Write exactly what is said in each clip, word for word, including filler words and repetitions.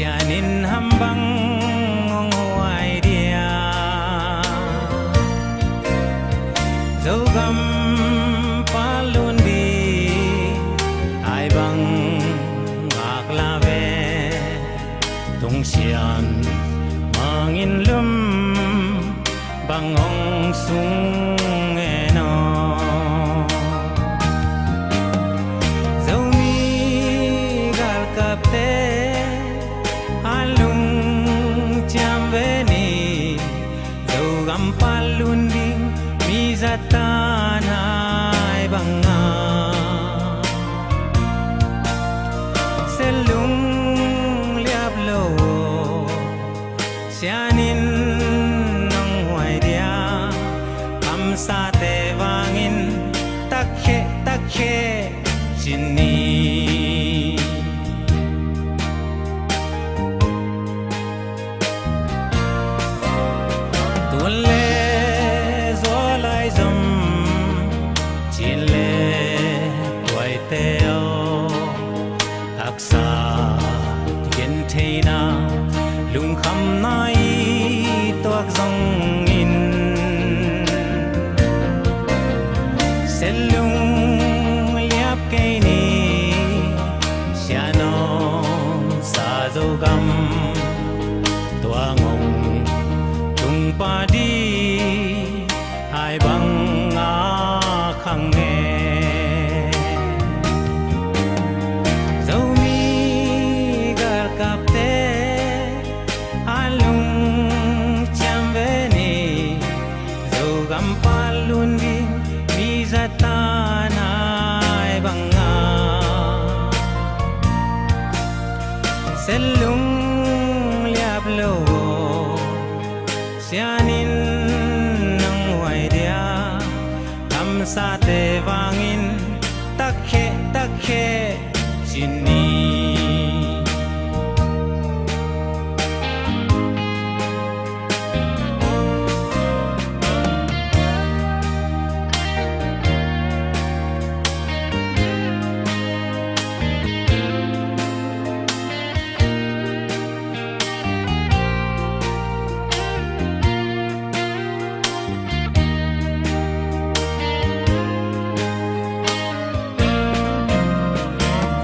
Sian in ham bang hong huai dia? Zogam palun di ai bang ngak la ve. Tung sian mangin lum bang hong sung en aw. Zomi galkapte a lungciam ve ni. Zogam palun ding mi zatan ai banga selung liap lo. Sian in nong huai dia? Kamsate vangin takhe takhe cin ni. Tun le zualai zom cin le tuaite aw. Haksa gentheina lungkhamna i tuak zongin selung liap kei ni. Sian om sa Zogam tua ngong tung pa di ai bang a khang nge. Zomi galkapte a lungciam ve ni. Zogam palun ding mi zatan ai banga selung liap lo. Sian in nong huai dia? Kamsate vangin takhe takhe cin ni.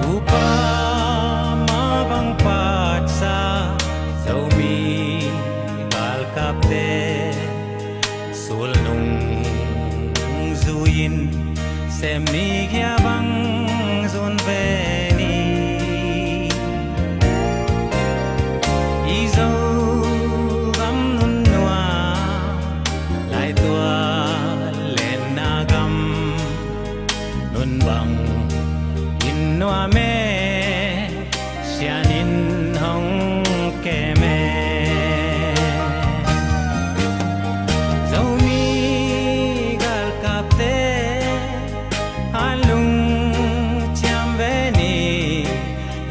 Upa ma bang patsa Zomi galkapte sulnung zui-in sem ni, gia bang zun ve ni. I Zogam nunnuam, laitual lenna gam nun bangin nuam e. Sian in hong kem e. Zomi galkapte a lungciam ve ni.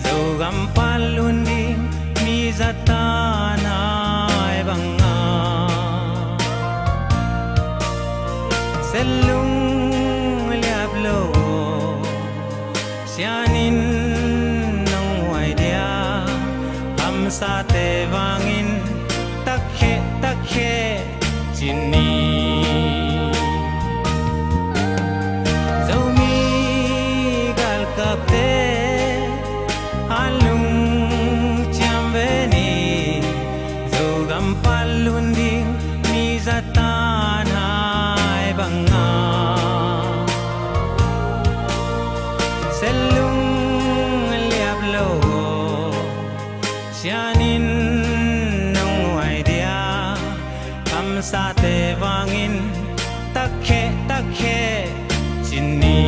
Zogam palun ding mi zatan ai banga selung liap lo. Sian in nong huai dia? Kamsate vangin takhe takhe cin ni. Zomi galkapte a lungciam ve ni. Zogam palun ding mi zatan ai banga selung liap lo. Sian in nong huai dia? Kamsate vangin takhe takhe cin ni.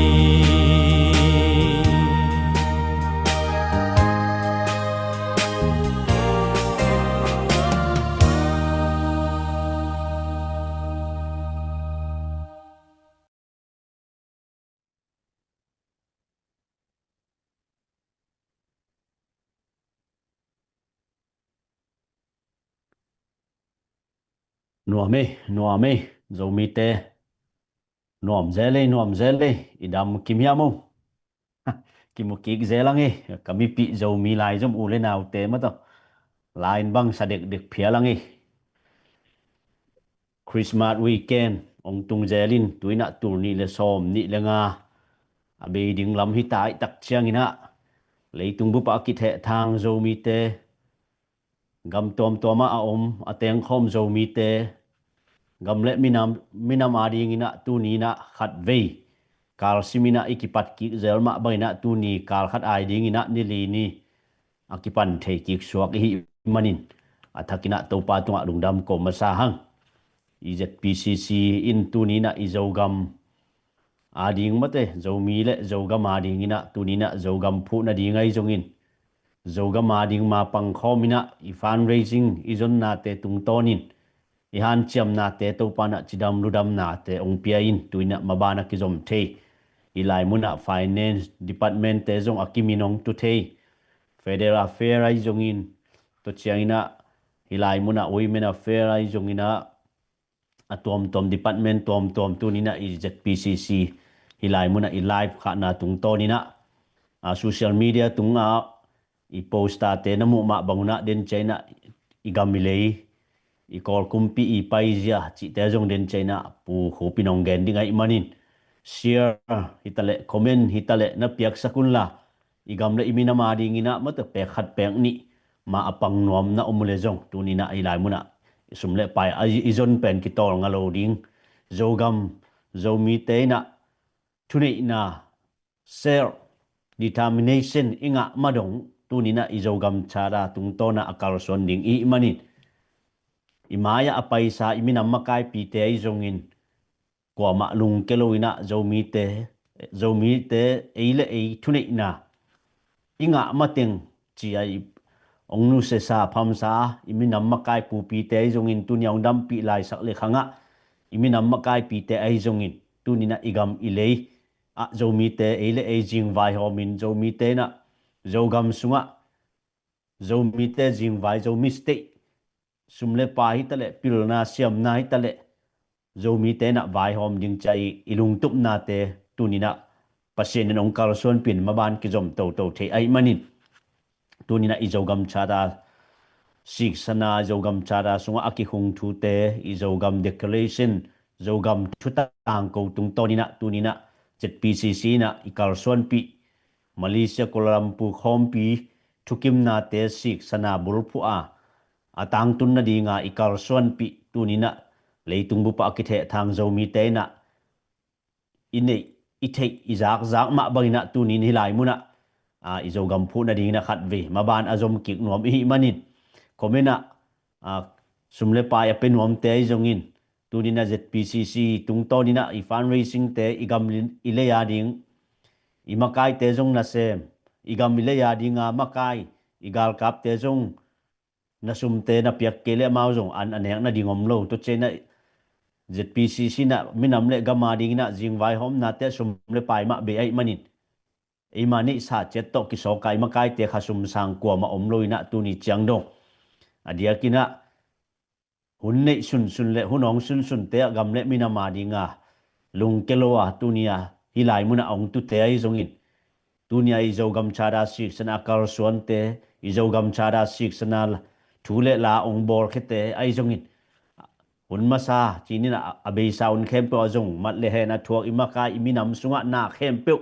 Nuam ei, nuam ei, Zomite. Nuam zel ei, nuam zel ei, i dam kim hiam o? Kimu kik zel ang ei, ka mipih Zomi lai zom u le naute maw taw. Lain bang sa dekdek phial ang hi. Christmas weekend ong tung zel in, tu-in ah tul nih le sawm nih le nga a bei ding lam hi ta ih tak ciangin ah, leitung bup ah a kithehthang Zomite, gam tuamtuam ah a om a tengkhawm Zomite, gam le minam, minam a dingin ah tuni-in ah khatvei kalsim in ah i kipat kik zel mah bangin ah tuni kal khat ai dingin ah ni li ni a kipan thei kik suak i hih manin, a thakin ah Topa tungah lungdam ko masa hang. I Z P C C in tuni-in ah i Zogam a ding mate, Zomi le Zogam a dingin ah tuni-in ah Zogam phuh nading ahi zongin, Zogam a ding ma pangkhawm in ah i fundraising, i zonnate tungtawnin i hanciamnate Topa in ah cidam ludamnate ong pia in, tu-in ah maban a kizom thei. Hih lai mun ah finance department-te zong a kimin ong tu thei. Federal Affair ahi zongin, tua ciangin ah hih lai mun ah Women Affair ahi zongin ah, a tuamtuam department tuamtuam tuni-in ah i Z P C C hih lai mun ah i live khahna tungtawnin ah, a social media tungah i poster-te na muh mah bangun ah den ciangin ah i gam i lei, i Kawl kumpi i paizia cihte zong den ciangin ah Pu Khup in ong gen ding ahih manin, share hi ta leh, comment hi ta leh na piaksak unla, i gam le i minam a dingin ah mate pek khat pek nih ma a pang nuam na om uh le zong, tuni-in ah hih lai mun ah i sum le pai a i zon pen kitawlnga lo ding. Zogam, Zomite in ah thuneihna, self determination i ngah ma dong tuni-in ah i Zogam Charter tungtawn ah a kalsuan ding i hih manin, i mai-ah a paisa i minam makaipite ahi zongin, kuamah lungke lo-in ah Zomite, Zomite ei le ei thuneihna i ngah mateng ci-a i ong nusiasa phamsa i minam makai pupite ahi zongin, tuni-a ong dampih laisak le khang ah i minam makaipite ahi zongin, tuni-in ah i gam i lei ah Zomite ei le ei zingvaihawmin, Zomite in ah Zogam sungah Zomite zingvai, Zomi State, sum le pai hi ta leh, pilna siamna hi ta leh, Zomite in ah vaihawm ding ci-a i, i lungtupnate tuni-in ah Pasian in ong kalsuanpih in maban kizom toto thei ahih manin, tuni-in ah i Zogam Charter siksana, Zogam Charter sungah a kikhung thute, i Zogam Declaration, Zogam thutangko tungtawnin ah tuni-in ah Z P C C in ah i kalsuanpih, Malaysia Kuala Lumpur khawmpi thukimnate siksana bulphuh a, a tangtun nadinga i kalsuanpih, tuni-in ah leitung bup ah a kithehthang Zomite in ah i neih, i theih, i zakzak mah bangin ah tuni-in hih lai mun ah, a, i Zogam phuh nadingin ah khatvei maban a zom kik nuam i hih manin, comment ah, a, sum le pai a pia nuamte ahi zongin, tuni-in ah Z P C C tungtawnin ah i fundraising-te, i gam i lei a ding, i makaite zong nasem, i gam i lei a dinga makai, i galkapte zong na sumte na piak kei leh amau zong an a nek nading om lo. Tua ciangin ah Z P C C in ah minam le gam a dingin ah zingvaihawmnate ah sum le pai mah bei ahih manin, eima neihsa ciat tawh kisawk a i makaite kha sum sang kuamah om lo-in ah tuni ciang dong, a diakin ah hun neih sunsun le hun hong sunsunte ah gam le minam a dinga lungke lo a tuni-a hih lai mun ah hong tute ahi zongin, tuni-a i Zogam Charter siksana a kalsuante, i Zogam Charter siksana thu le la hong bawlkhiate ahi zongin, hun masa ci-in ah a beisa hun khempeuh ah zong mat le hen a thuak i makai i minam sungah na khempeuh,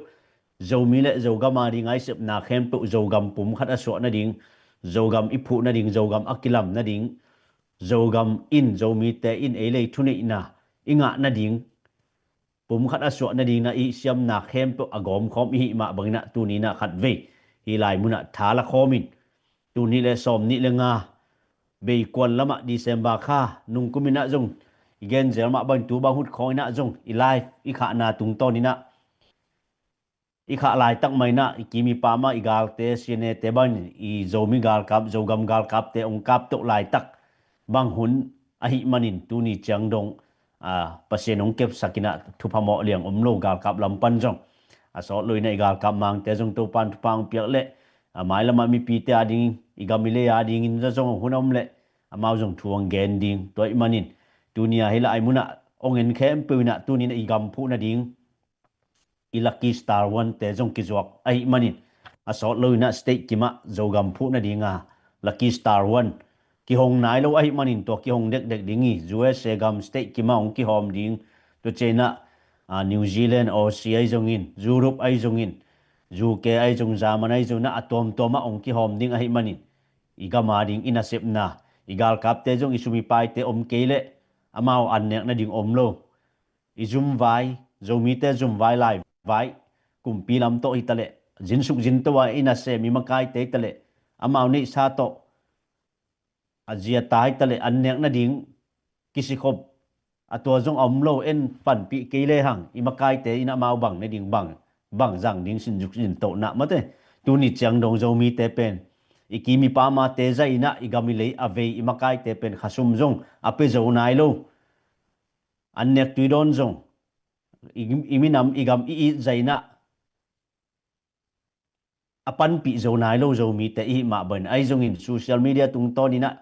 Zomi le Zogam a dinga i sepna khempeuh Zogam pumkhat a suah nading, Zogam i phuh nading, Zogam a kilam nading, Zogam in, Zomite in ei le ei thuneihna i ngah nading, pumkhat a suah nadingin ah i siamna khempeuh a gawmkhawm i hih mah bangin ah tuni-in ah khatvei hih lai mun ah tha la khawmin, tul nih le sawm nih le nga bei kuan lamah December kha nungkumin ah zong i gen zel mah bangin tu bang hut khawngin ah zong i live i khahna tungtawnin ah, i khah laitak mah in ah i kim i pam ah i galte, C N A-te bangin i Zomi galkap, Zogam galkapte hong kaptoh laitak bang hun ahih manin tuni ciang dong, a, Pasian hong kepsak in ah thupha mawh liang om lo galkap lam pan zong. A sawt lo-in ah i galkap mangte zong Topan thupha hong piak leh, a, mailam ah mipite a dingin, i gam i lei a dingin zong hun a om leh amau zong thu hong gen ding. Tua ahih manin tuni-a hih lai mun ah hong en khempeuh in ah tuni-in ah i gam phuh nading i Lucky Star One-te zong kizuak ahih manin, a sawt lo-in ah state kim ah Zogam phuh nadinga Lucky Star One kihong nai lo ahih manin tua kihong dekdek ding hi. U S A gam state kimah hong kihawm ding. Tua cianah, ah, New Zealand, Aussie ahi zongin, Europe ahi zongin, U K ahi zong, German ahi zong, na a tuamtuamah hong kihawm ding ahih manin i gam a ding i nasepna, i galkapte zong, i sum i paite om kei leh amau an nek nading om lo. I zumvai, Zomite zumvai, laivai, kumpi lam tawh hitaleh, zinsuk zinto a i nasem i makaite hitaleh, amau neihsa tawh a zia ta hitaleh an nek nading kisikhop a tua zong a om lo. En panpih kei lehang i makaite in amau bang nading bang, bang zang ding, sinzuk zintohna mate. Tuni ciang dong Zomite pen i kim i pamate zai inah i gam i lei a vei i makaite pen khasum zong a pia zo nai lo. An nek tui dawn zong i, i minam i gam i it zai inah a panpih zo nai lo Zomite i hih mah bangin, ahi zongin social media tungtawn inah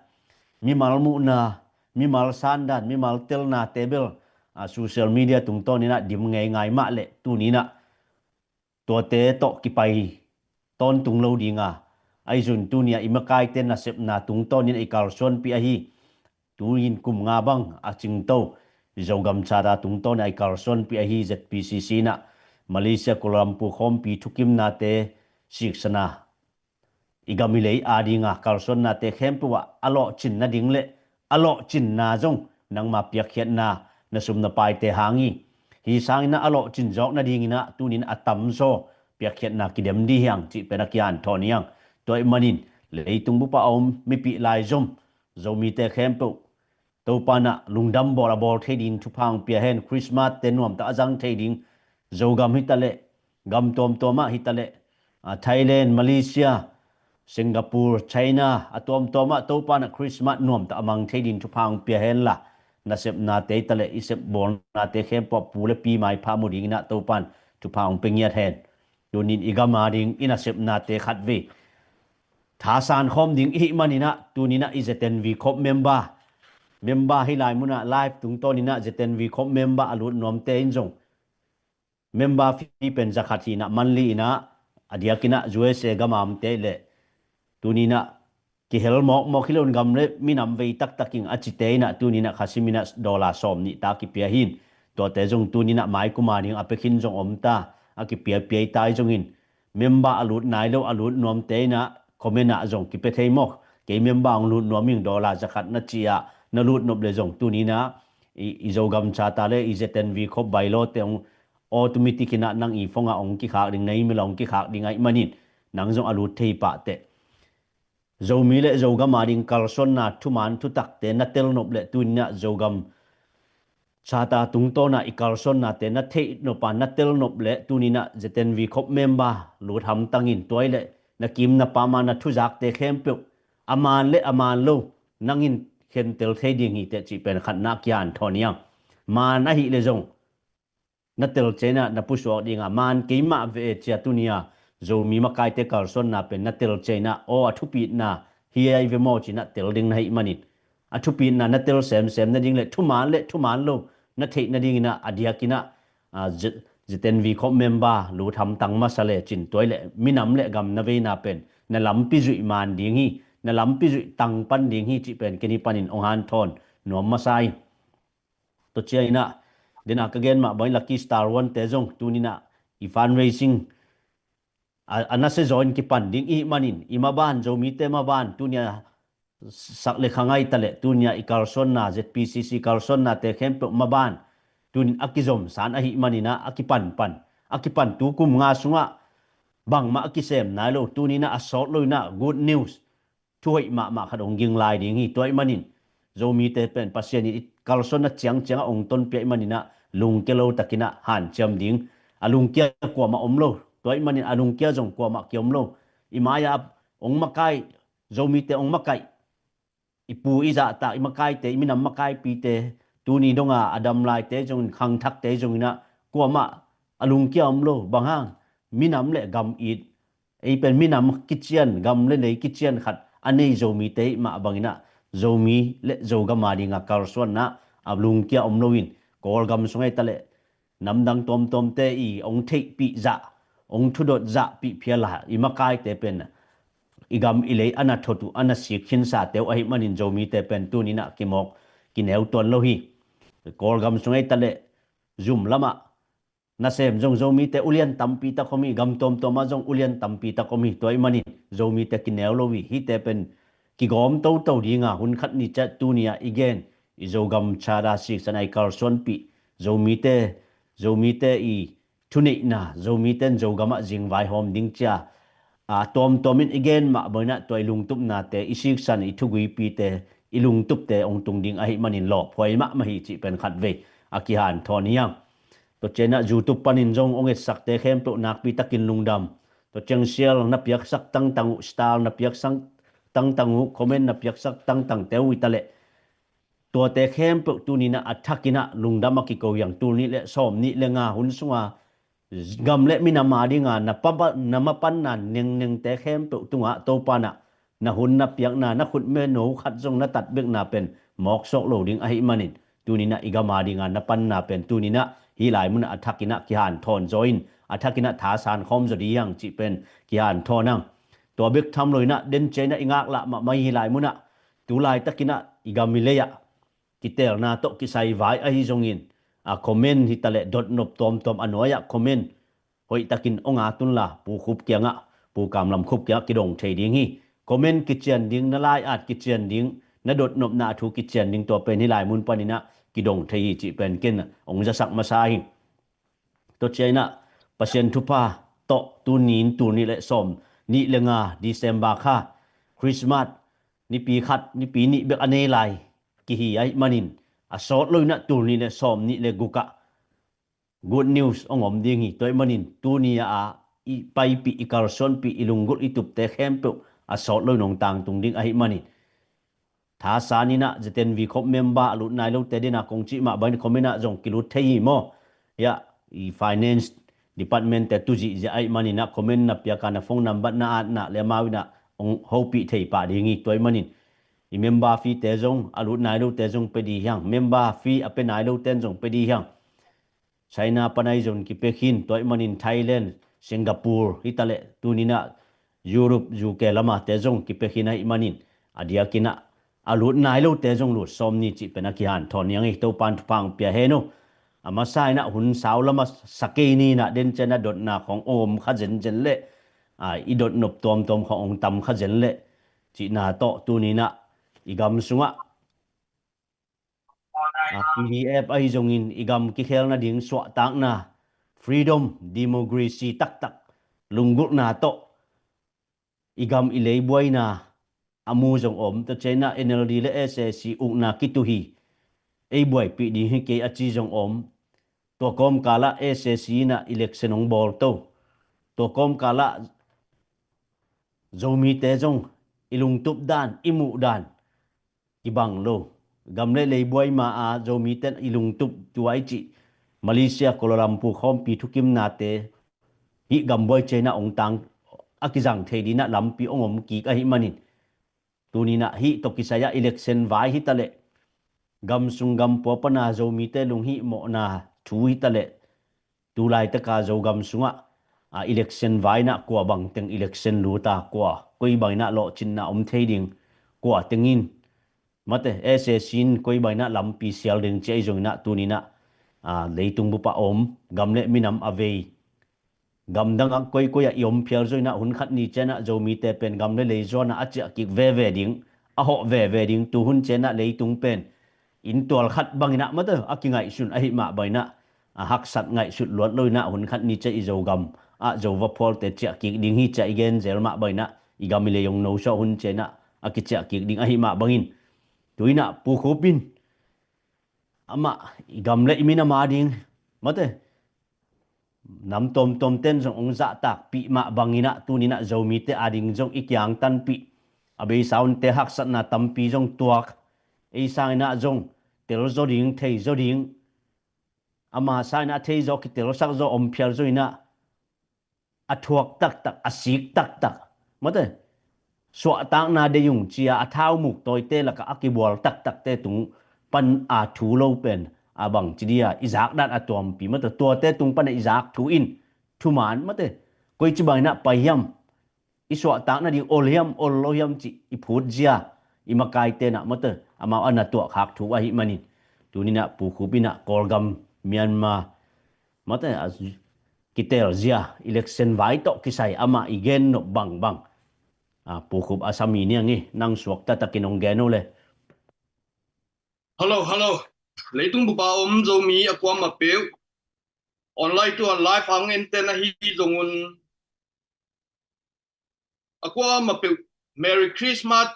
mimal muhna, mimal sandan, mimal telnate bel, ah, social media tungtawn inah dim ngeingai mah leh tuni inah tuate tawh kipai tawntung lo ding a, ahi zong tuni a i makaite nasepna tungtawn inah i kalsuanpih ahi. Tu-in kum nga bang a cingto i Zogam Charter tungtawn a i kalsuanpih ahi Z P C C inah Malaysia Kuala Lumpur khawmpi thukimnate siksana, i gam i lei a ding a kalsuannate khempeuh ah a lawhcin nading le a lawhcinna zong nangma piakkhiatna, na sum na paite hang hi. Hi sang inah a lawhcin zawk nading inah tuni in a tamzaw piakkhiatna kidem dih hiang cih pen a kihanthawn hiang. Tua ahih manin leitung bup ah a om mipih laizom Zomite khempeuh Topa inah lungdam bawl a bawl thei ding thupha hong pia hen. Christmas te nuamtah a zang thei ding, Zogam hitaleh, gam tuamtuam ah hitaleh, ah, Thailand, Malaysia, Singapore, China, a tuamtuam ah Topa inah Christmas nuamtah a mang thei ding thupha hong pia hen la, nasepnate hitaleh, i sep bawlnate khempeuh ah pu le pi maipha mu ding inah Topa in thupha hong pia ngiat hen. Tuni in i gam a ding i nasepnate khatvei thasan khawm ding i hih man inah tuni inah i Z N V Corp member, member hih lai munah live tungtawn inah Z N V Corp member a lut nuamte in zong member fee pen zakhat hi inah monthly inah, a diak inah U S A gam a omte leh tuni inah kihel mawkmawk hi lo in gam le minam vei taktak ing a cite inah tuni inah khasim inah dollar sawm nih ta kipia hi in. Tuate zong tuni inah mai kum a ding a pia khin zong om ta, a kipia pia i ta hi zongin member a lut nai lo, a lut nuamte inah comment ah zong kipia thei mawk. Kei member hong lut nuam ing, dollar zakhat na ci-ah na lut nop le zong tuni inah i, i Zogam Charter le i Z N V Corp bylaw te hong automatic inah nang i phone ah hong kikhak ding, na email ah hong kikhak ding ahih manin nang zong a lut thei pah teh. Zomi le Zogam a ding kalsuanna thuman thutakte na tel nop le tuni inah Zogam Charter tungtawn a i kalsuannate na theih nop a na tel nop le tuni inah Z N V Corp member lut hamtang in, tua hi leh na kim na pam a na thuzakte khempeuh a man le a man lo nang in khentel thei ding hi teh cih pen khatna a kihanthawn hiang. Man ahih leh zong na tel ciang inah na pusuak ding a, man kei mah ve e ci-a tuni a Zomi makaite kalsuanna pen na tel ciang inah aw a thupitna hi ai ve maw ci inah tel ding na hih manin, a thupitna na tel semsem nading le thuman le thuman lo na theih nading inah a diak inah, a, Z-, Z N V Corp member lut hamtang masa le cin, tua hi leh minam le gam na veina pen na lampi zuih man ding hi, na lampi zuih tangpan ding hi cih pen kei ni panin hong hanthawn nuam masa hi. Tua ciang inah, den a ka gen mah bangin Lucky Star One te zong tuni inah i fundraising a, a nasia zaw in kipan ding i hih manin, i maban, Zomite maban, tuni a sak le kha ngai ta leh tuni a i kalsuanna, Z P C C kalsuannate khempeuh maban tuni in a kizomsan ahih man inah a kipanpan, a kipan tu kum nga sungah bangmah a kisem nai lo, tuni inah a sawt lo inah good news, thuhoih mahmah khat hong ging lai ding hi. Tua ahih manin Zomite pen Pasian in i kalsuanna ciangciang a hong tonpih ahih man inah lungkia lo tak inah hanciam ding. A lungkia kuamah om lo. Tua ahih manin a lungkia zong kuamah kiom lo. I mai-ah hong makai, Zomite hong makaih, i pu i zahtak, i makaite, i minam makaipite, tuni dong a a dam laite zong, khangthakte zong inah kuamah a lungkia om lo. Bang hang? Minam le gam it, ei pen minam kician, gam le lei kician khat a nei Zomite i hih mah bang inah Zomi le Zogam a ding a kalsuanna a lungkia om lo in, Kawlgam sung hi ta leh namdang tuamtuamte i hong theihpih zah, hong thudot zahpih phial a i makaite pen i gam i lei a na thot uh, a na sik khinsa te uh ahih manin Zomite pen tuni-in ah kimawk kineu tuan lo hi. Kawlgam sung ei ta leh zum lamah nasem zong Zomite ulian tampi tak om hi, gam tuamtuam ah zong ulian tampi tak om hi. Tua ahih manin Zomite kineu lo hi. Hihte pen kigawm toto dinga hun khat ni ciang tuni-ah i gen i Zogam charter siksan a i kalsuanpih Zomite, Zomite i thuneihna, Zomite in Zogam ah zingvai hawm ding ci-a a tuamtuam in i gen mah bangin ah tua i lungtupnate, i siksan, i thuguipite, i lungtupte hong tung ding ahih manin lawphuai mahmah hi cih pen khatvei a kihanthawn hi hang. Tua ciangin ah YouTube panin zong hong etsakte khempeuh nakpi takin lungdam. Tua ciang share na piaksak tangtang uh, star na piaksak tangtang uh, comment na piaksak tangtangte uh hi ta leh tuate khempeuh tuni-in ah a thakin ah lungdam a kiko hi hang. Tul nih le sawm nih le nga hun sunga gam le minam a dinga na pa, na mapanna nengnengte khempeuh tungah Topa in ah na hun na piakna, na khutme no khat zong na tatbekna pen mawk sawk lo ding ahih manin tuni-in ah i gam a dinga na panna pen tuni-in ah hih lai munah a thakin ah kihanthawn zaw in, a thakin ah thasan khawm zaw ding hi hang cih pen kihanthawn hang. Tua bek tham lo-in ah den ciangin ah i ngaklah mahmah hi hih lai munah. Tu laitakin ah i gam i lei ah kiteelna tawh kisai vai ahi zongin a comment hi ta leh dotnop tuamtuam a nuai-ah comment hoihtakin hong at un la, Pu Khup kiangah, Pu Kam Lam Khup kiangah kidong thei ding hi. Comment kician ding, na lai-at kician ding, na dotnopna a thu kician ding, tua pen hih lai mun panin ah kidong thei hi cih pen ken hong zasak masa hi. Tua ciangin ah Pasian thupha tawh tuni-in tul nih le sawm nih le nga December kha Christmas nipi khat, nipi nih bek a nei lai kihi ahih manin a sawt lo-in ah tul nih le sawm nih le guk ah good news hong om ding hi. Tua ahih manin tuni-a i paipih, i kalsuanpih, i lunggulh, i tupte khempeuh a sawt lo-in hong tangtung ding ahih manin thasan in ah Z N V khop member a lut nai lote dingin ah kong cih mah bangin comment ah zong kilut thei hi maw? Hiah i finance department te tu zihziah ahih manin ah comment na piak a, na phone number na at na le amau in ah hong hopih thei pah ding hi. Tua ahih manin i member fee te zong a lut nai lote zong pia ding hi hang. Member fee a pia nai lote in zong pia ding hi hang. China pan ahi zong kipia khin, tua ahih manin Thailand, Singapore hi ta leh tuni-in ah Europe, U K lamate zong kipia khin ahih manin a diakin ah a lut nai lote zong lut sawm ni cih pen a kihanthawn hi hang hi. Topa'n thupha hong pia hen uh. A masa in ah hun sau lamah sa kei ni in ah den ciang ah dotna khawng hong om kha zenzen leh a i dotnop tuamtuam khawng hong tam kha zen leh cihna tawh tuni-in ah i gam sungah a, P D F ahi zongin i gam kikhel nading suahtakna, freedom, democracy taktak lunggulhna tawh i gam i lei buaina a mu zong om. Tua ciang ah N L D le S A C ukna kituh hi, ei buaipih ding hi kei a ci zong om. Tua kawmkal ah S A C in ah election hong bawl to. Tua kawmkal ah Zomite zong i lungtup dan, i muh dan kibang lo. Gam le lei buai ma-a Zomite i lungtup, tua i cih Malaysia Kuala Lumpur khawmpi thukimnate hih gam buai ciang ah hong tang a kizang thei dingin ah lampi hong om kik ahih manin tuni-in ah hih tawh kisai ah election vai hi ta leh gam sung gam pua pana Zomite lunghihmawhna thu hi ta leh tu laitaka Zogam sungah a election vai in ah kua bangteng election lut a, kua koi bangin ah lawhcinna om thei ding, kua teng in mate S A C in koi bangin ah lampi sial ding ci ahi zongin ah tuni-in ah a, leitung bup ah om gam le minam a vei gamdang ah koikoi ah i om phial zaw in ah hun khat ni ciang ah Zomite pen gam le lei zuan ah a ciah kik veve ding, a hawh veve ding, tuhun ciang ah leitung pen inntual khat bangin ah mate a kingaihsun ahih mah bangin ah a haksat ngaihsut luat lo in ah hun khat ni ciang i Zogam ah Zo vaphualte ciah kik ding hi ci-a i gen zel mah bangin ah i gam i lei hong nosuah hun ciang ah a kiciah kik ding ahih mah bangin tu-in ah Pu Khup in amah i gam le i minam a ding mate nam tuamtuamte in zong hong zahtakpih mah bangin ah tuni-in ah Zomite a ding zong i kiangtanpih a beisa hunte haksatna tampi zong tuak, ei sangin ah zong tel zaw ding, thei zaw ding, ama sangin ah thei zaw, kitelsak zaw om phial zaw in ah a thuak taktak, a sik taktak mate suahtakna deih ung ci-a a thaumuk tawite lakah a kibual taktakte tung pan a thu lo pen a bangci dia i zakdan a tuampi mate tuate tung pana i zak thu in thuman mate koici bangin ah pai hiam? i suahtak nading ol hiam, ol lo hiam cih i phut zia, i makaite nah mate, amau a na tuahkhak thu ahih manin, tuni nah Pu Khup in ah Kawlgam, Myanmar, mate, a kitel zia, election vai tawh kisai amah i gen nop bangbang, a, Pu Khup a sami niang i, nang suak taktakin hong gen uh le. Hello, hello. Leitung bup a om Zomi a kuamah peuh, online tua live a hong enten ahi zong un, a kuamah peuh Merry Christmas.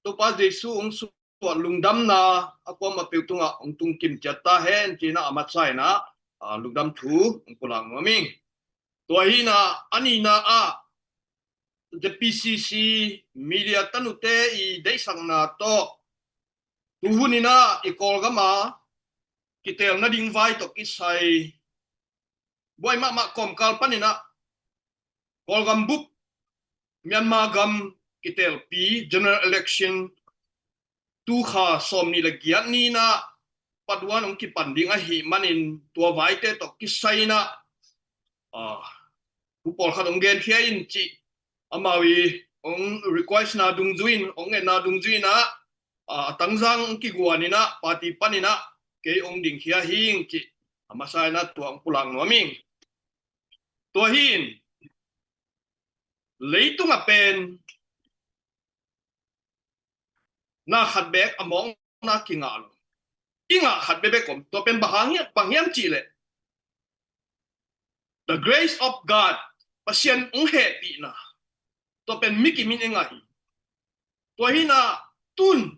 Topa Jesu hong suah lungdamna a kuamah peuh tungah hong tung kim ciat ta hen, ci-in ah a masa in ah, a, lungdam thu hong pulak nuam ing. Tua hi in ah, a nihna ah, ZPCC media tanute i deihsakna tawh, tu hun in ah i Kawlgam a kitel nading vai tawh kisai, buai mahmah kawmkal pan in ah, Kawlgam bup, Myanmar gam kitelpi general election, tu kha sawmnih le giat ni in ah, part one hong kipan ding ahih manin, tua vaite tawh kisai in ah, a, thu pawlkhat hong genkhia in cih, amau i hong request na dungzui in, hong ngetna dungzui in ah, a, a tangzang hong kiguan in ah, party pan in ah kei hong dingkhia hi ing cih, a masa in ah tua hong pulak nuam ing. Tua hi in, leitung a pen na khat bek a mawkna kingah lo. I ngah khat bekbek om. Tua pen bang hiam, bang hiam cih leh, the grace of God, Pasian hong hehpihna. Tua pen mi kim in i ngah hi. Tua hi in ah, tun,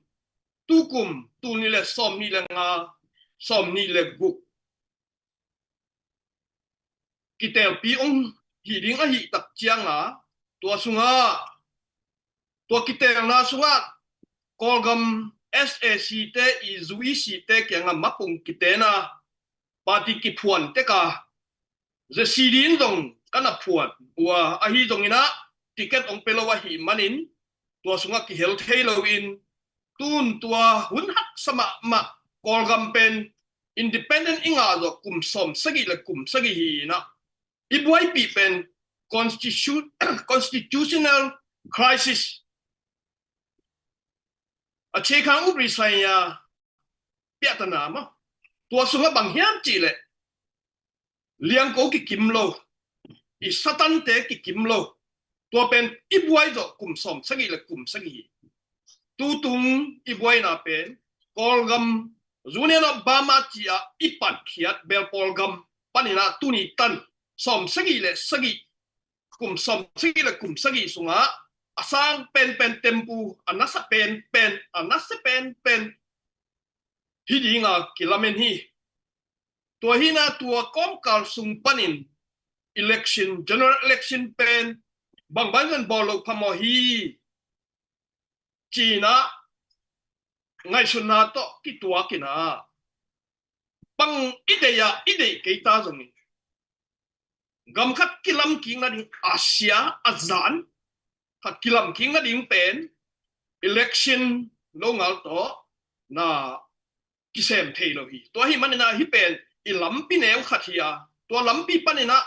tukum, tul nih le sawmnih le nga, sawmnih le guk kitelpi hong hi ding ahih tak ciang a, tua sungah, tua kitelna sungah Kawlgam SAC te i zu i site kiangah mapung kiten a, party kiphuan tek a, ZCD in zong ka na phuan uh a, ahi zongin ah ticket hong pia lo ahih manin, tua sungah kihel thei loin, tun tua hun haksa mahmah Kawlgam pen independent i ngah zawh kum sawmsagih le kum sagih hi in ah, i buaipih pen constitu-, constitutional crisis, a chekhang uprisanya piahtana mah. Tua sungah bang hiam cih leh, liangko kikim lo, i Satante kikim lo, tua pen i buai zawh kum sawmsagih le kum sagih hi. Tutung i buaina pen Kawlgam, Union of Burma ci-a i patkhiat bel Kawlgam pan in ah tuni tan sawmsagih le sagih, kum sawmsagih le kum sagih sungah a sang penpen tempu, a nasa penpen, a nasa penpen hi dinga kilamen hi. Tua hi in ah tua kawmkal sung panin election, general election pen bangbang zong bawl loh phamawh hi, ci-in ah ngaihsutna tawh kituak in ah, bang i deih a i deih kei ta zongin, gam khat kilamkik nading, a sia a zan khat kilamkik nading pen election longal tawh na kisem thei lo hi. Tua ahih manin ah hih pen i lampi neu khat hi a, tua lampi panin ah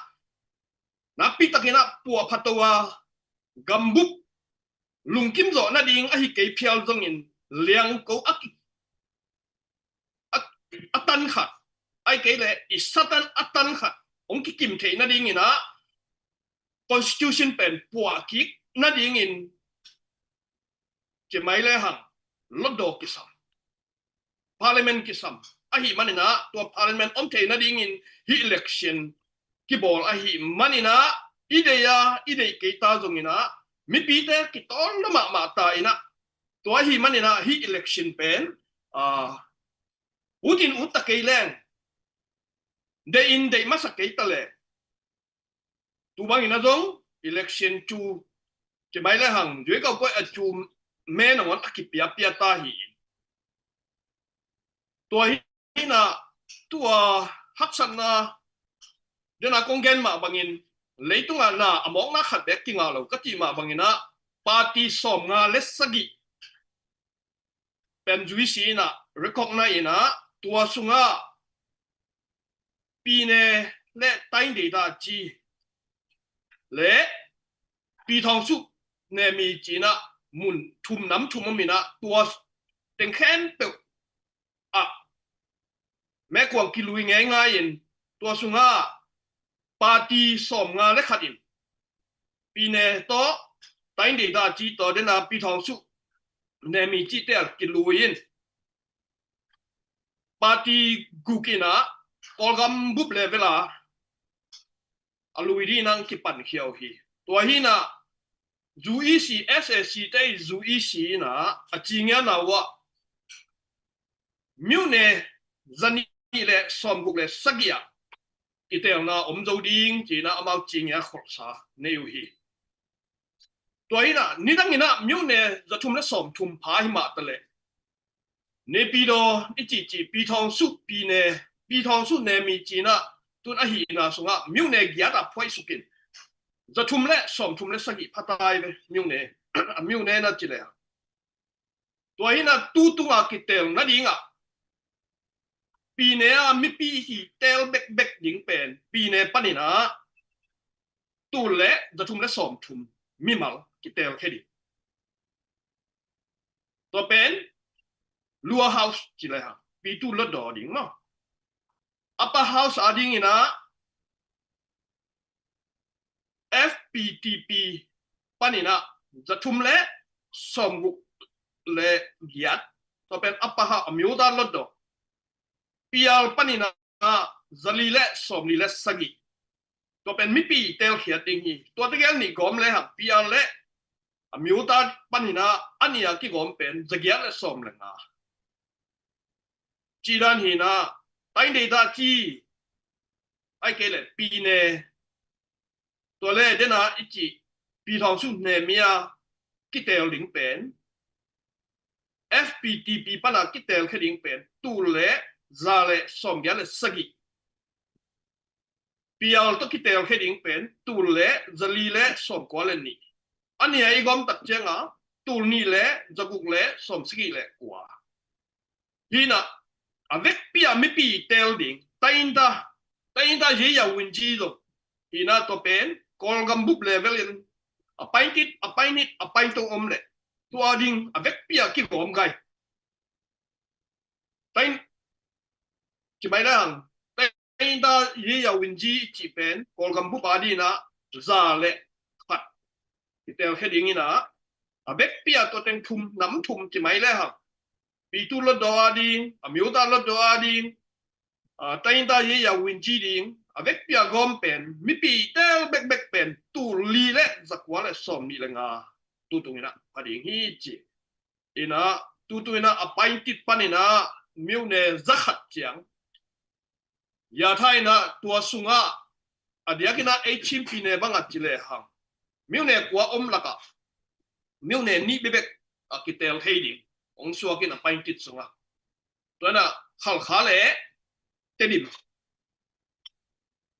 nakpi takin ah puahphat to a, gambup lungkim zawh nading ahi kei phial zongin, liangko a ki, a, a tan khat, ahih kei leh i Satan a tan khat hong kikim theih nadingin ah constitution pen puahkik nadingin, ci mai le hang, lotdaw kisam, parliament kisam. Ahih manin ah tua parliament om thei nadingin hih election kibawl ahih manin ah, i deih a i deih kei ta zongin ah, mipite kitawl lua mahmah ta in ah, tua ahih manin ah hih election pen, ah, ut in ut ta kei leng, deih in deih masa kei ta leng, tu bangin ah zong election cu, ci mai le hang, zuikau puai a cu me nangawn a kipiapia ta hi. Tua hi in ah, tua haksatna, den a kong gen mah bangin, leitungah na a mawkna khat bek kingah lo ka cih mah bangin ah, party sawmnga le sagih pen zuisi in ah, recognize in ah, tua sungah Pyine le Taing Deida ci le Pi Thawng Suk Nemi ci-in ah mun thum nam thum om in ah, tua teng khempeuh ah mekuang kilui ngeingai in, tua sungah party sawmnga le khat in Pi Ne tawh, Taing Dei Da ci tawh, dena Pi Thawng Suk Nemi cihte ah kilui in, party guk in ah Kawlgam bup level ah a lui ding in ah kipankhia uh hi. Tua hi in ah U E C, S A C te U E C in ah a ci ngian uh ah, myone zanih le sawmguk le sagih ah kitelna om zo ding ci-in ah amau ci ngiat kholhsa nei uh hi. Tua hi in ah nidang in ah myone zathum le sawmthum pha hi mah ta leh, Naypyidaw i cihcih Pi Thawng Suk, Pi Ne, Pi Thawng Suk Nemi ci-in ah tun a hihna sungah myone giat ah phuaisuk in, zathum le sawmthum le sagih pha tai ve, myone, a myone na ci le. Tua hi in ah tu tung a kitel nading ah Pi Ne a mipi hi tel bekbek ding pen Pi Ne panin ah tul le zathum le sawmthum mimal kitel khia ding. Tua pen Lower House ci le hang, Pi Tu Hluttaw ding maw. Upper House a ding in ah F P T P panin ah zathum le sawmguk le giat, tua pen Upper House, a Myo Ta Hluttaw. P R panin ah zali le sawmli le sagih. Tua pen mipi telkhiat ding hi. Tua tegel nih gawm le hang, P R le a Myo Ta panin ah a nih a kigawm pen zagiat le sawm le nga. Ci dan hi in ah, Taing Dei Da ci, ahih kei leh Pi Ne, tua le dena i cih Pi Thawng Suk Nemi a kitel ding pen, F P T P pan a kitel khia ding pen tul le za le sawmgiat le sagih. P R tawh kitel khia ding pen tul le zali le sawmkua le nih. A nih a i gawm tak ciangin tul nih le zaguk le sawmsagih le kua. Hi in ah a vekpi a mipi tel ding, Taing Dei Da, Taing Dei Da Ye Yaw Win ci zong hi in ah, tua pen Kawlgam bup level in a paintit, a painit, a painto om le, tua ding a vekpi a kigawm gai. Taing, ci mai le hang, Taing Dei Da Ye Yaw Win ci i cih pen Kawlgam bup a ding in ah za le khat kitel khia ding in ah, a vekpi a tua teng thum, nam thum ci mai le hang, Pi Tu Hluttaw a ding, a Myo Ta Hluttaw a ding, a, Taing Dei Da Ye Yaw Win ci ding, a vekpi a gawm pen, mipi tel bekbek pen tul li le zakua le sawmnih le nga tu tung in ah pha ding hi ci. In ah tu tung in ah a paintit panin ah myone za khat ciang yatha in ah, tua sungah a diak in ah ei Chin Pi Ne bang a ci le hang, myone kua om lakah myone nih bekbek a kitel thei ding hong suak in a paintit sungah. Tua in ah Halkha le Tedim.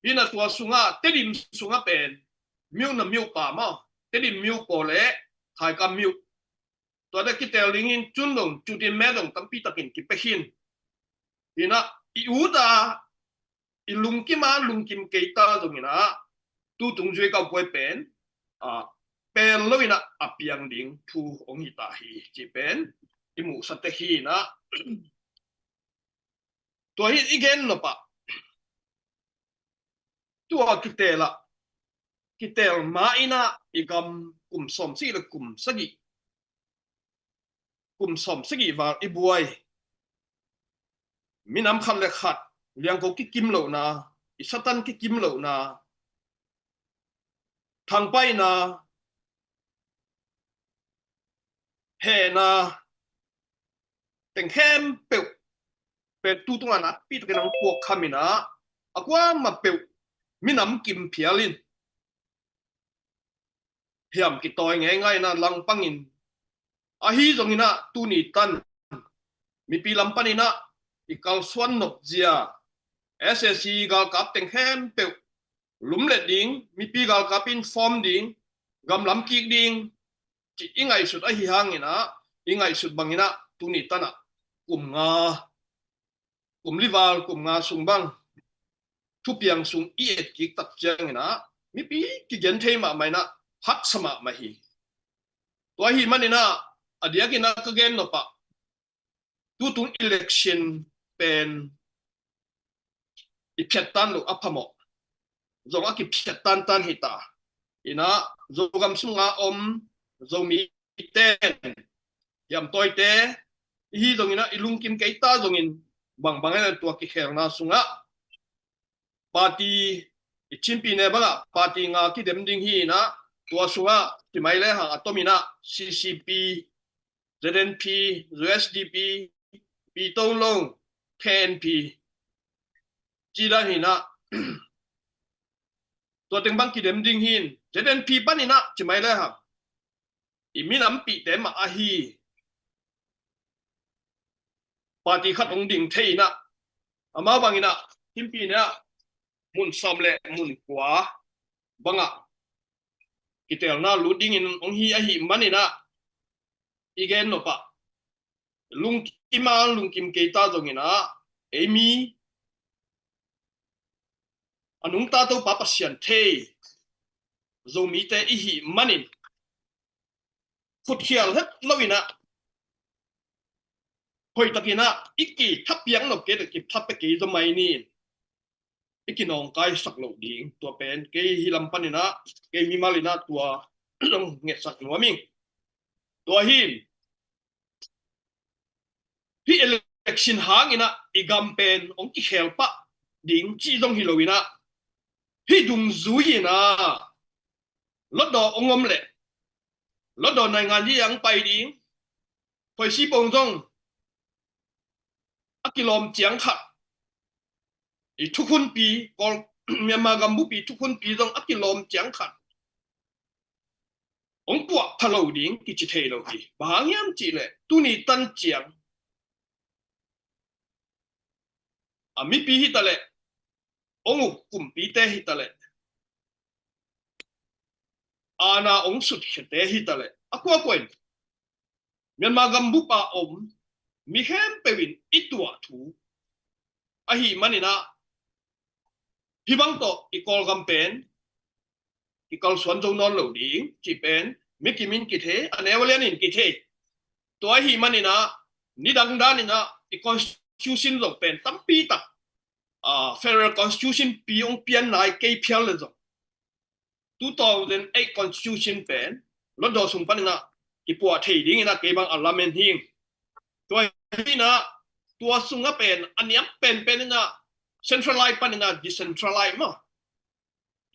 Hi in ah tua sungah, Tedim sungah pen Myo Na Myo Pa maw, Tedim Myo Paw le Thaikam Myo. Tua te kitel ding in, cun dong, cutin me dong tampi takin kipia khin. Hi in ah i ut a, i lungkim a, lungkim kei ta zong in ah, tu tung zui kau puai pen, a, pel lo in ah a piang ding thu hong hi ta hi, ci pen i muhsa te hi in ah. Tua hi i gen nop ah, tua kitel ah, kitel ma in ah i gam kum sawmsagih le kum sagih, kum sawmsagih val i buai. Minam khat le khat liangko kikim lohna, i Satan kikim lohna, thangpaihna, hehna, teng khempeuh pen tu tungah nakpi takin hong puak kham in ah, a kuamah peuh minam kim phial in hiam kitawi ngeingai in ah langpang in, ahi zong in ah tuni tan mipi lam pan in ah i kalsuan nop zia, S A C galkap teng khempeuh lumlet ding, mipi galkap in form ding, gam lam kik ding, ci i ngaihsut ahi hang in ah, i ngaihsut bang in ah tuni tan ah kum nga, kum li val, kum nga sung bang thupiang sung i et kik tak ciang in ah, mipi kigen thei mahmah in ah, haksa mahmah hi. Tua ahih manin ah, a diakin ah ka gen nop ah, tutung election pen i phiat tan lo a phamawh zong a kiphiat tantan hi ta. Inah Zogam sunga om Zomite, hiamtawite i hi zongin ah, i lungkim kei ta zongin, bangbang in tua kikhelna sungah party, i Chin Pyine bangah party nga kidem ding hi inah, tua sungah ci mai le hang a tomin ah C C P, Z N P, U S D P, Pi Tong Long, K N P ci dan hi inah, tua teng bang kidem ding hi in, Z N P panin ah ci mai le hang i minampihte mah ahi party khat hong ding thei inah, amau bangin ah Chin Pyine ah mun sawm le mun kua bangah kitelna lut dingin hong hi ahih manin ah, i gen nop ah, lungkim a lungkim kei ta zongin ah, ei mi a nungta Topa Pasian thei Zomite i hih manin, khutkhial het lo inah, hoihtakin ah i kithapiak nop kei, kithapiak kei zaw mai ni in, i kinawngkaisak loh ding. Tua pen kei hih lam panin ah, kei mimal inah tua ngetsak nuam ing. Tua hi in, hih election hangin ah i gam pen hong kikhel pah ding cih zong hi lo inah, hih dungzui inah lotdaw hong om leh, lotdaw naingan hi a hong pai ding, Khoisi pong zong a kilawm ciang khat, i thukhunpi, Kawl, Myanmar gambupi thukhunpi zong a kilawm ciang khat hong puah pha lo ding kici thei lo hi. Bang hang hiam cih leh, tuni tan ciang a mipi hi ta leh, hong uk kumpite hi ta leh, aana hong sutkhiate hi ta leh, a kuakua in Myanmar gambup a om mi khempeuh in i tuah thu ahih manin ah, hih bang tawh i Kawlgam pen kikalsuan zo nawn lo ding cih pen mi kim in kithei, a neu a lian in kithei. Tua ahih manin ah, nidang danin ah i constitution zong pen tampi tak, ah, federal constitution pi hong pian nai kei phial le zong, two thousand eight constitution pen lotdaw sung panin ah kipuah thei dingin ah kei bang a lamen hi ing. Tua hi inah, tua sungah pen a niam penpen inah, centralized panin ah decentralized maw,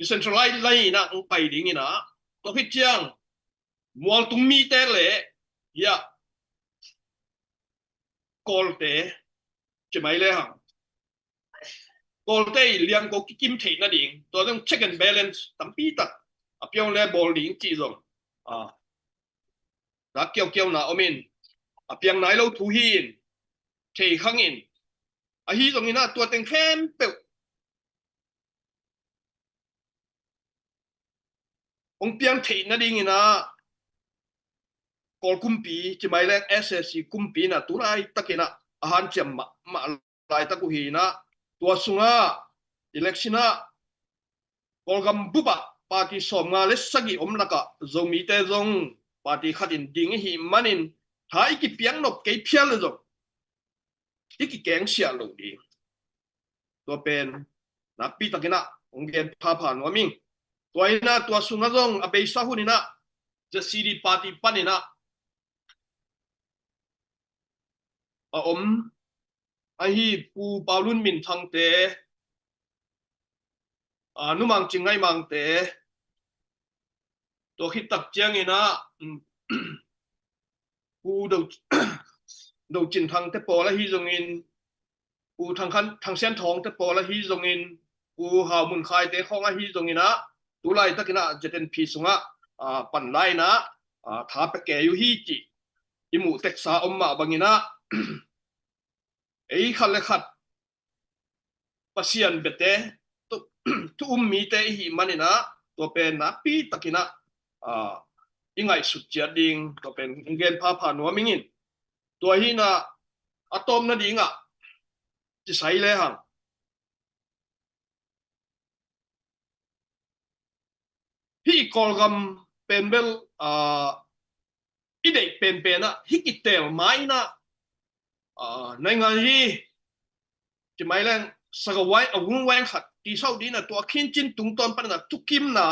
decentralized lai inah hong pai dingin ah, tua khit ciang mualtung mite le, ya, Kawlte, ci mai le hang, Kawlte i liangko kikim theih nading, tua zong check and balance tampi tak a piang le bawl ding cih zong, ah, dak kiaukiauna om in, a piang nai lo thu hi in, thei khang in, ahi zongin ah tua teng khempeuh hong piang theih nadingin ah, Kawl kumpi, ci mai leng S A C kumpi inah tu laitakin ah a hanciam mahmah laitak uh hi inah, tua sungah election ah Kawlgam bup ah party sawmnga le sagih om lakah Zomite zong party khat in ding i hih manin, tha i kipiak nop kei phial le zong i kikengsiah lo ding. Tua pen nakpi takin ah hong gen phapha nuam ing. Tua inah tua sungah zong a beisa hun inah Z C D party panin ah a om ahi Pu Paulun Minthangte, a, Nu Mang Cing Ngaih Mangte, tua khit tak ciangin ah, um, Pu Do, Do Cin Thangte pawl ahi zongin, Pu Thang Khan, Thang Sian Thawngte pawl ahi zongin, Pu Hau Mun Khaite khawng ahi zongin ah, tu laitakin ah Z N P sungah, ah, pan lai inah, ah, tha pia kei uh hi cih i muh teksa om mah bangin ah, ei khat le khat Pasian biate, thu, thu um mite i hih manin ah, tua pen nakpi takin ah, ah, i ngaihsut ciat ding, tua pen gen phapha nuam ing in. Tua hi inah, a tawpna dingah, ci sai le hang, hih i Kawlgam pen bel, ah, i deih penpen ah hih kitel ma-in ah, ah, naingan hi, ci mai leng, sagawai a vungvaing khat tisauh ding ah, tua khincin tungtawn panin ah thukimna,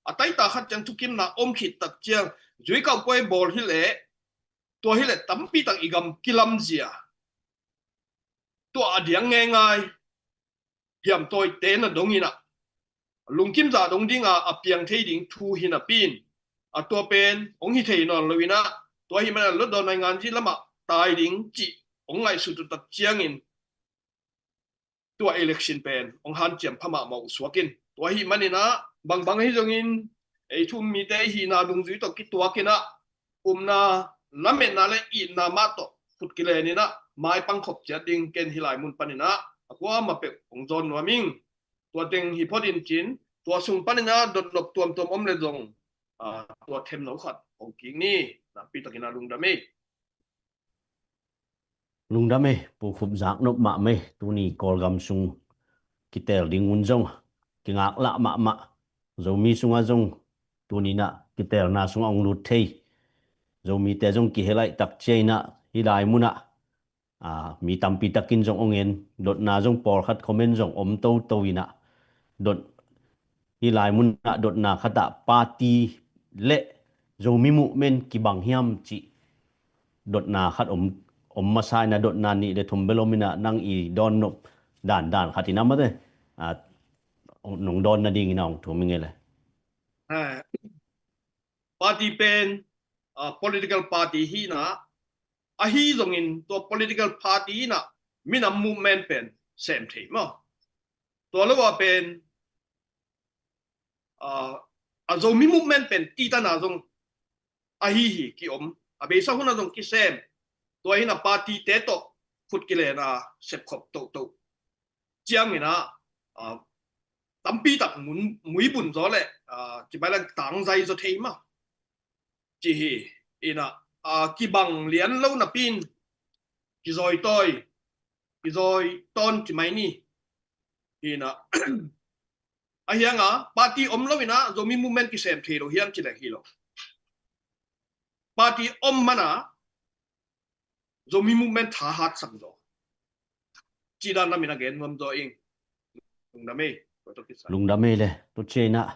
a taita khat ciang thukimna om khit tak ciang, zuikauh puai bawl hi leh, tua hi leh tampi tak i gam kilamzia. Tua a diang ngeingai hiamtawite na dongin ah, lungkimza dong ding a, a piang thei ding thu hi napi-in, a tua pen hong hi thei nawn lo-in ah, tua ahih manin ah Lotdaw naingan zi lamah tai ding cih hong ngaihsut uh tak ciangin, tua election pen hong hanciam pha mahmah uh suak in. Tua ahih manin ah, bangbang ahi zongin, ei thu-um mite i hihna dungzui tawh kituakin ah, upna, lametna le itna mah tawh khut kilenin ah, maipang khop ciat ding ken hih lai mun panin ah a kuamah peuh hong zawn nuam ing. Tua teng hi phot in cin, tua sung panin ah dotnop tuamtuam om le zong, ah, tua themno khat hong kik ni. Nakpi takin ah lungdam ei. Lungdam ei, Pu Khup, zaknop mahmah ei. Tuni Kawlgam sung kitel ding hun zong kingaklah mahmah. Zomi sungah zong tuni-in ah kitelna sungah hong lut thei Zomite zong kihel ahih tak ciangin ah, hih lai munah, ah, mi tampi takin zong hong en, dotna zong pawlkhat comment zong om toto in ah, dot, hih lai munah dotna khatah party le Zomi movement kibang hiam cih dotna khat om, om masa in ah, dotna nih le thum bel om in ah, nang i dawnnop dandan khat in ah mate, ah, nong dawn nadingin ah hong thum ing ei le. Eh, party pen, ah, political party hi-in ah, ahi zongin tua political party in ah minam movement pen sem thei maw. Tua lo-a pen, ah, a Zomi movement pen titana zong ahi hi kiom, a beisa hunah zong kisem. Tua hi-in ah party-te tawh khut kilen a sepkhop toto ciangin ah, ah, tampi tak mun, muibun zaw le, ah, ci mai leng tangzai zaw thei mah ci hi. In ah, ah, kibang lian lo napi-in kizawitawi, kizawitawn ci mai ni. In ah, a hiang a, party om lo-in ah Zomi movement kisem thei lo hiam ci leng hi lo. Party om man ah Zomi movement thahat sang zaw. Ci dan lamin a gen nuam zaw ing. Lungdam ei. Lungdam ei le. Tua ciangin ah,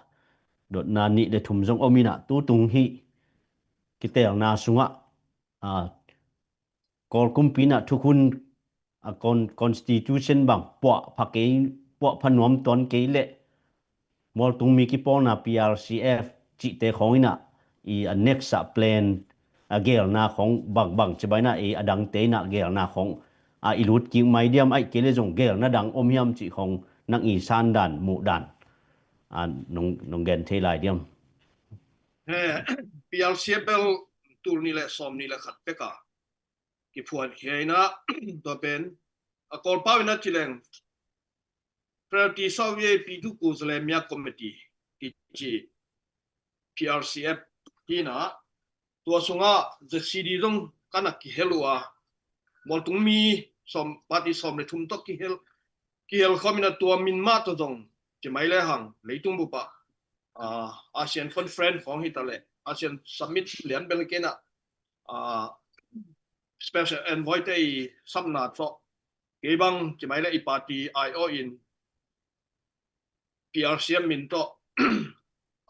dotna nih le thum zong om in ah, tutung hih kitelna sungah, ah, Kawl kumpi in ah thukhun, ah, con-, constitution bang puah pha kei, puah pha nuam tuan kei leh, mualtung mi kipawlna P R C F cihte khawng in ah, i a next ah plan, a gelna khawng bangbang ci mai in ah, i a dangte in ah gelna khawng, a i lut kik mai diam, ahih kei leh zong gelna dang om hiam cih khawng nang i sandan, muhdan, a, nong, nong gen thei lai diam? Eh, P R C F bel tul nih le sawm nih le khat pek a kiphuan hi-in ah, tua pen, a Kawlpau in ah ci leng, Fraternity Soviet Pitu Kuzlemia Committee kici P R C F hi-in ah, tua sungah Z C D zong ka na kihel uh a, mualtung mi sawm, party sawm le thum tawh kihel, kihel khawm in ah, tua min mah tawh zong ci mai le hang, leitung bup ah, ah, ASEAN Conference khawng hi ta leh, ASEAN Summit lian bel kei in ah, ah, Special Envoy-te i sapna tawh, kei bang ci mai leh i party ai-awh in P R C F min tawh,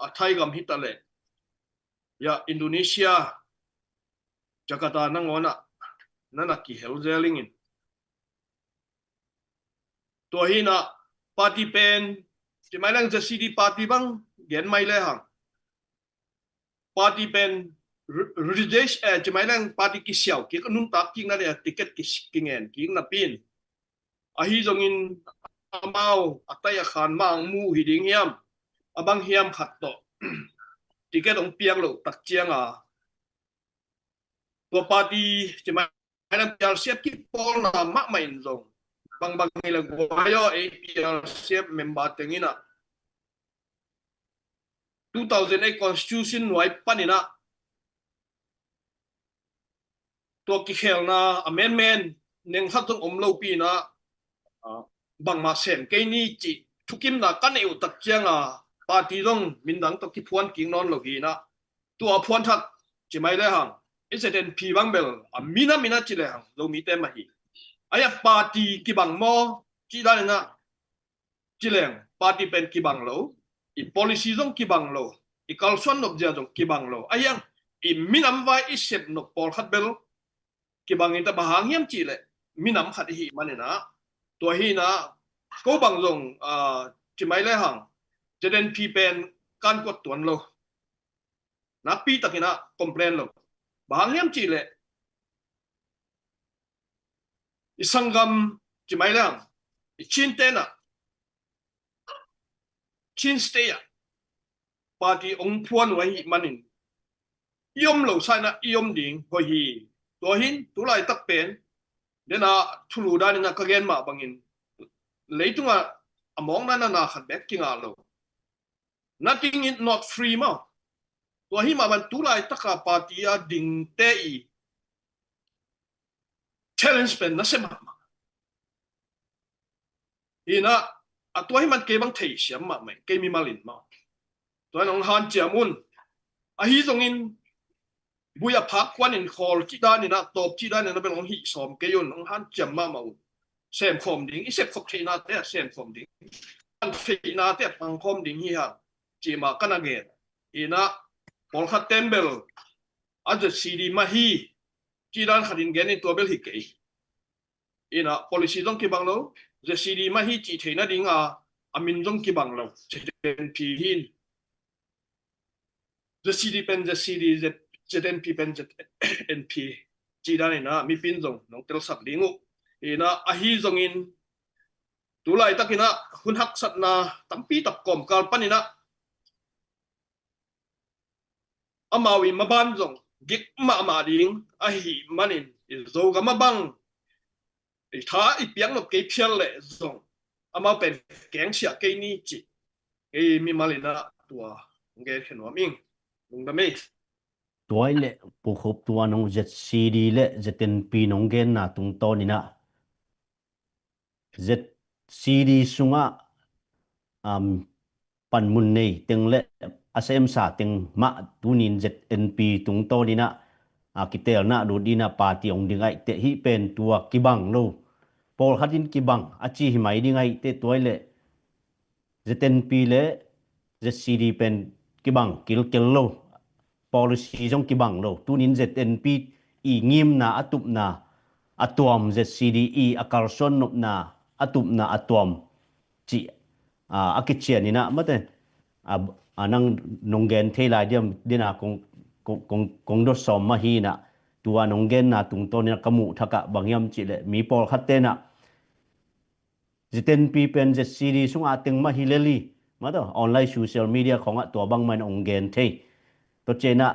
a Thai gam hi ta leh, ya, Indonesia, Jakarta nangawn ah na na kihel zel ing in. Tua hi-in ah, party pen, ci mai leng Z C D party bang gen mai le hang, party pen re-, rejection, eh, ci mai leng party kisiau kik, a nuntak kik na ding a ticket ki, kingen kik napi-in, ahi zongin amau a tai a khan mah hong mu hi ding hiam, a bang hiam khat tawh ticket hong piak loh tak ciang a, tua party ci mai leng P R C F kipawlna mahmah in zong, bangbang hi leh guai aw, ei P R C F member teng in ah two thousand eight constitution nuai panin ah, tua kikhelna amendment neng khat zong om lopi-in ah, ah, bangmah sem kei ni cih thukimna ka neih uh tak ciang a, party zong min dang tawh kiphuan kik nawn lo hi-in ah, tua phuanthak ci mai le hang, i Z N P bang bel a minam in a ci le hang Zomite mah hi. A ia party kibang maw cih dan in a ci leng party pen kibang lo, i policy zong kibang lo, i kalsuan nopzia zong kibang lo. A hiang i minam vai i sep nop pawlkhat bel kibang in ta, bang hang hiam cih leh minam khat i hih manin a, tua hi in a, ko bang zong ci mai le hang Z N P pen kan kuat tuan lo. Nakpi takin a complain lo. Bang hang hiam cih leh i sanggam ci mai le hang i Chin ten a, Chin State a party ong phuan uh ahih manin i om lo sa in a i om ding hoih hi. Tua hin tulaitak pen den a thulu dan in a ka gen mah bangin leitung a a mawkna na na khat bek kingah lo. Nothing is not free maw. Tua hi mah ban tulaitak a party a dingte i challenge pen nasia mahmah hi in a, a tua hi man kei bang theisiam mahmah, kei mimal in maw. Tua in ong hanciam un. Ahi zongin bui a phak kuan in khawl cih dan in a, tawp cih dan in a bel ong hih sawm kei un, ong hanciam mahmah un. Sem khawm ding, i sep khop theihnate a sem khawm ding, pan theihnate a pang khawm ding hi hang cih mah ka na gen. Hi in a, pawlkhat ten bel a Z C D mah hi cih dan khat in gen in tua bel hi kei. Hi in a, policy zong kibang lo, Z C D mah hi cih theihna ding a, a min zong kibang lo. Z N P hi in. Z C D pen Z C D, Z-, Z N P pen Z N P cih dan in a mipi in zong nong telsak ding uh. Hi in a, ahi zongin tulaitak in a hun haksatna tampi tak kawmkal pan in a amau i maban zong gik mahmah ding ahih manin i Zogam a bang i tha i piak nop kei phial leh zong amau pen kengsiah kei ni cih kei mimal in a tua hong gen khe nuam ing. Lungdam ei. Tua i leh Pu Khup, tua nong Z C D le Z N P nong genna tungtawn in a Z C D sungah, um, panmun nei teng le a semsa teng mah tunin Z N P tungtawn in a, a kitelna lut in a party ong ding ahih teh hih pen tua kibang lo. Pawlkhat in kibang a ci hi mai ding ahih teh tua i leh Z N P le Z C D pen kibang kilkel lo. Policy zong kibang lo. Tunin Z N P i ngimna a tupna a tuam, Z C D i a kalsuan nopna a tupna a tuam cih, a, a kician in a mate, a, a nang nong gen thei lai diam, den a kong, kong, kong, kong dot sawm mah hi in a, tua nong genna tungtawn in a ka muh thak ah bang hiam cih leh mi pawlkhat ten a Z N P pen Z C D sungah teng mah hi lel hi. Mate, online social media khawngah tua bangmah in ong gen thei. Tua ciang a,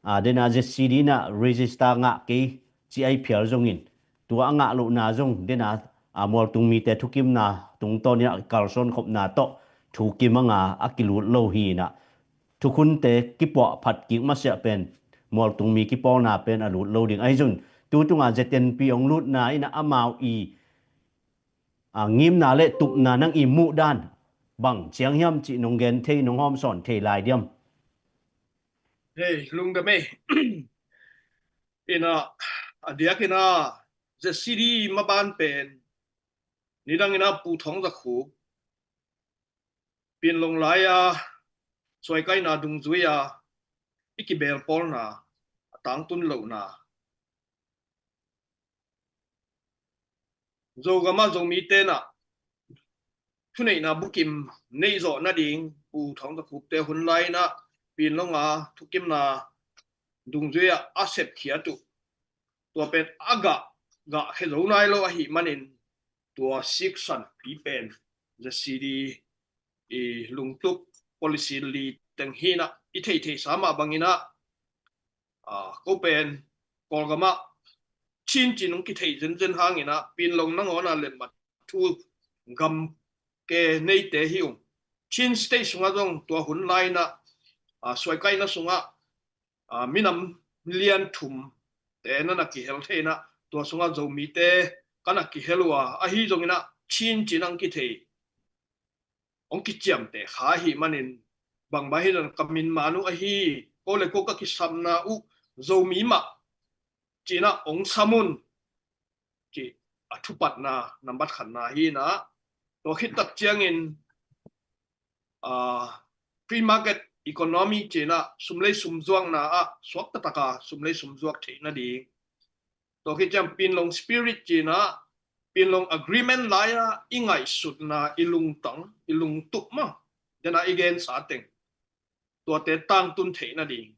a, den a Z C D in a register ngah kei ci ai phial zongin, tua a ngah lohna zong den a, a, mualtung mite thukimna tungtawn in a kalsuan khopna tawh thukim a nga a kilut lo hi in a, thukhunte kipuah phat kik masiah pen mualtung mi kipawlna pen a lut lo ding ahi zong, tu tungah Z N P ong lutna in a amau i a, ngimna le tupna nang i muh dan bang ciang hiam cih nong gen thei, nong hawmsawn thei lai diam? Hei, lungdam ei. Hi in a, a diak in a Z C D maban pen nidang in a Pu Thawng Za Khup Pinlong lai a suaikaina dungzui a i kibelpawlna, a tangtun lohna, Zogam a Zomite in a thuneihna bukim neih zawh nading Pu Thawng Za Khupte hun lai in a Pinlong a thukimna dungzui a a sepkhiat uh, tua pen a gah, gah khe zo nai lo ahih manin tua siksan pi pen Z C D i lungtup policy li teng hi in a, i theihtheihsa mah bang in a, a, ko pen Kawlgam ah Chin ci-in hong kitheih zenzen hang in a, Pinlong nangawn a lemmat thu gamke neite hi ung. Chin State sungah zong tua hun lai in a, a, suaikaina sungah, a, minam lian thum te na na kihel thei in a, tua sungah Zomite ka na kihel uh a, ahi zong in a Chin ci-in hong kithei, hong kiciamteh kha ahih manin bangmah hi zong ka min man uh ahi, ko le ko ka kisapna uh Zomi mah ci-in ah hong sam un, ci a thupatna nambat khatna hi-in ah, tua khit tak ciangin, ah, free market economy ci-in ah sum lei sum zuakna ah suak taktak a sum lei sum zuak theih nading. Tua khit ciang Pinlong spirit ci-in ah, Pinlong agreement lai-a i ngaihsutna, i lungtang, i lungtup mah, den a i gensa teng, tuate tangtun theih nading.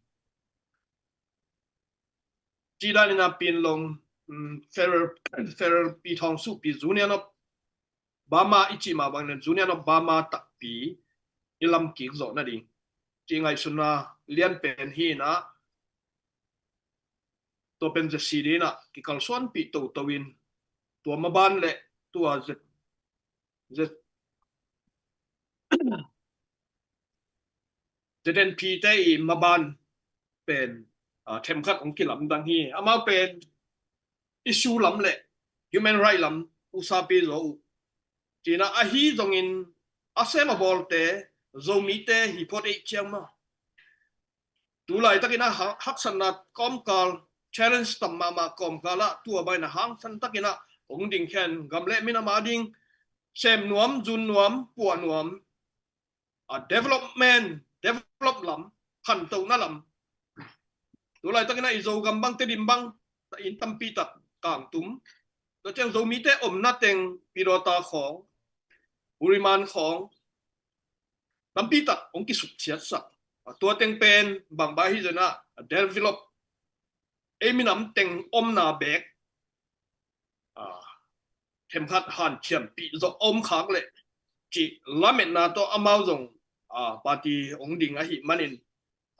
Ci danin ah Pinlong, um, Federal, Federal Pi Thawng Suh Pi Union of Burma i cih mah bangin Union of Burma takpi i lam kik zawh nading, ci ngaihsutna lian pen hi-in ah, tua pen Z C D in ah kikalsuanpih toto in, tua maban le tua Z, Z, Z N P te i maban pen, ah, themkhat hong kilamdang hi. Amau pen issue lam le human right lam usapi zo uh. Ci-in ah ahi zongin a sem a bawlte Zomite hi phot ei ciang mah. Tu laitakin ah ha-, haksatna kawmkal, challenge tam mahmah kawmkal ah tua bangin ah hangsan takin ah hong ding khen gam le minam a ding sem nuam, zun nuam, puah nuam, a development, develop lam, khantohna lam. Tu laitakin ah i Zogam bang, Tedim bang, inn tampi tak kangtum. Tua ciang Zomite omna teng Pidawta khawng, Uriman khawng, tampi tak hong kisukciatsak. Tua teng pen bangbang hi zongin ah develop, ei minam teng omna bek, ah, themkhat hanciampih zawh a om khak leh cih lametna tawh amau zong, ah, party hong ding ahih manin,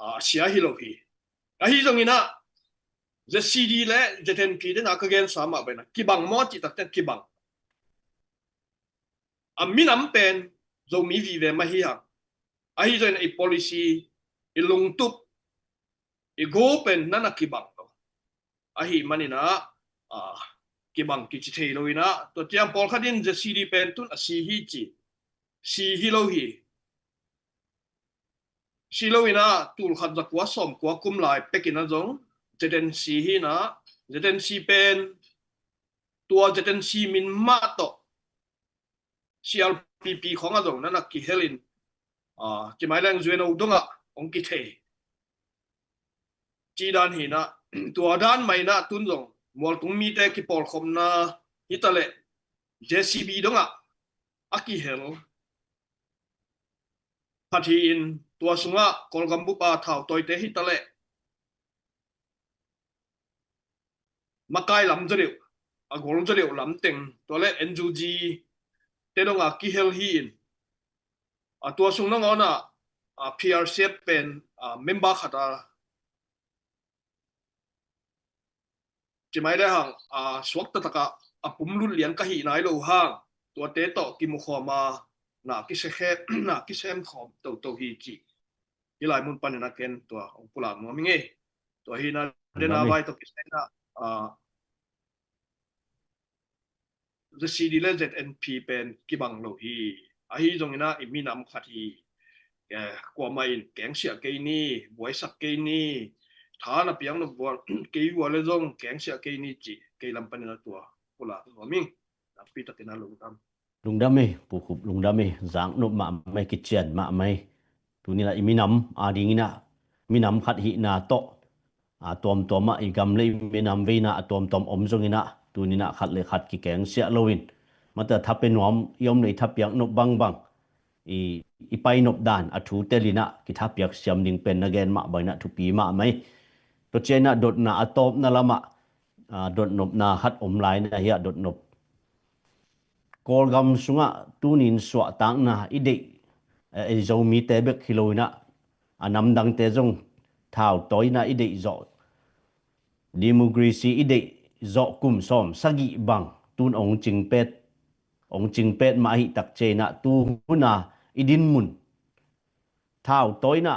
ah, a sia hi lo hi. Ahi zongin ah Z C D le Z N P den a ka gensa mah bangin ah kibang maw cih tak ciang kibang. A minam pen Zomi vive mah hi hang. Ahi zongin i policy, i lungtup, i goal pen na na kibang lo. Ahih manin ah, ah, kibang kici thei lo-in ah, tua ciang pawlkhat in Z C D pen tun a si hi ci. Si hi lo hi. Si lo-in ah tul khat za kua sawm kua kum lai pekin ah zong Z N C hi-in ah, Z N C pen tua Z N C min mah tawh C R P P khawng ah zong na na kihel in, ah, ci mai leng U N O dong ah hong kithei. Ci dan hi-in ah, tua dan mah in ah tun zong mualtung mite kipawlkhopna hi ta leh J C B dong ah a kihel phat hi-in, tua sungah Kawlgam bup a thautawite hi ta leh makai lam zaw deuh, a gol zaw deuh lam teng, tua le N U G te dong a kihel hi-in, a tua sung nangawn ah, a P R C F pen, a member khat a ci mai le hang, a suak taktak ah a pumlut lian ka hih nai lo hang, tuate tawh kimukhawm a, na kise khe-, na kisem khawm toto hi ci. Hih lai mun panin ah ken tua hong pulak nuam ing ei. Tua hi-in ah, den a vai tawh kisai-in ah, ah, Z C D le Z N P pen kibang lo hi. Ahi zongin ah i minam khat hi. Eh, kuamah in kengsiah kei ni, buaisak kei ni, tha na piak nop bual kei uh a le zong kengsiah kei ni ci, kei lam panin ah tua pulak nuam ing. Nakpi takin ah lungdam. Lungdam ei, Pu Khup, lungdam ei, zak nop mahmah ei, kician mahmah ei. Tuni-in ah i minam a dingin ah, minam khat hihna tawh, a tuamtuam ah i gam le i minam veina a tuamtuam om zongin ah, tuni-in ah khat le khat kikengsiah loin, mate tha pia nuam i om le i thapiak nop bangbang, i, i pai nop dan a thu telin ah kithapiak siam ding pen na gen mah bangin ah thupi mahmah ei. Tua ciangin ah dotna a tawpna lamah, a, dotnopna khat om lai na hi a, dotnop Kawlgam sungah tuni-in suahtakna i deih, eh, ei Zomite bek hi lo-in ah, a namdangte zong thautawina i deih zawh, democracy i deih zawh kum sawm sagih bang tun hong cingpet, hong cingpet mah ahih tak ciangin ah tu hun a i dinmun thautawina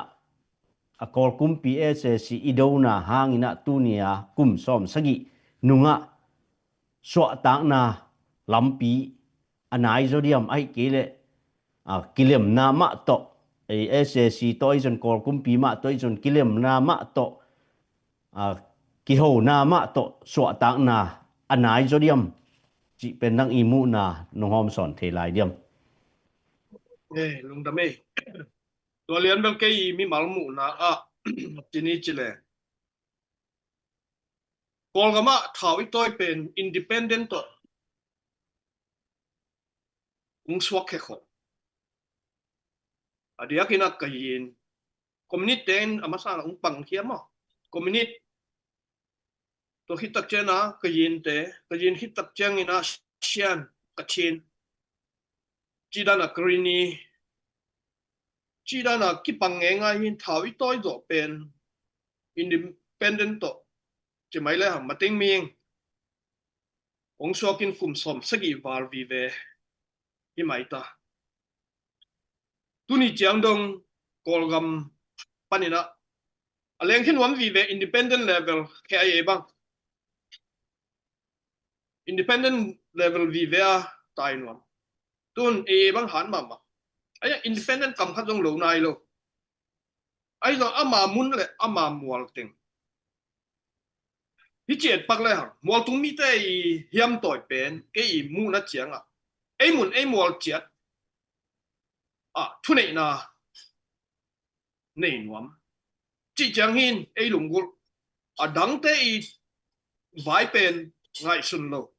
a Kawl kumpi S A C i dona hangin ah tuni a kum sawm sagih nungah suahtakna lampi a nai zaw diam, ahih kei leh, a, kilemna mah tawh ei S A C tawh ei zon Kawl kumpi mah tawh ei zon kilemna mah tawh, a, kihona mah tawh suahtakna a nai zaw diam cih pen nang i muhna nong hawm sawn thei lai diam? Ei, lungdam ei. Tua lian bel kei i mimal muhna ah cini ci le Kawlgam ah thau i tawi pen independent tawh hong suak khekhaw. A diakin a Kayin communist te in a masa hong pang hiam aw? Communist tua khit tak ciang a Kayin te, Kayin khit tak ciangin a Shan, Kachin, ci dan a Karenni, ci dan a kipang ngeingai hi. Thau i tawi zawh pen independent tawh ci mai le hang, Mateng Ming hong suakin kum sawm sagih val vive hi mai ta. Tuni ciang dong Kawlgam panin a, a lengkhin nuam vive independent level K I A bang. Independent level vive a tai nuam. Tun A A bang han mahmah. Ahi a independent kam khat zong lo nai lo. Ahi zong ama mun le ama mual teng hi ciat pak le hang, mualtung mite i hiam tawi pen kei i muhna ciang a, ei mun ei mual ciat a thuneihna nei nuam. Cih ciang hin ei lunggulh, a dangte i vai pen ngaihsun lo.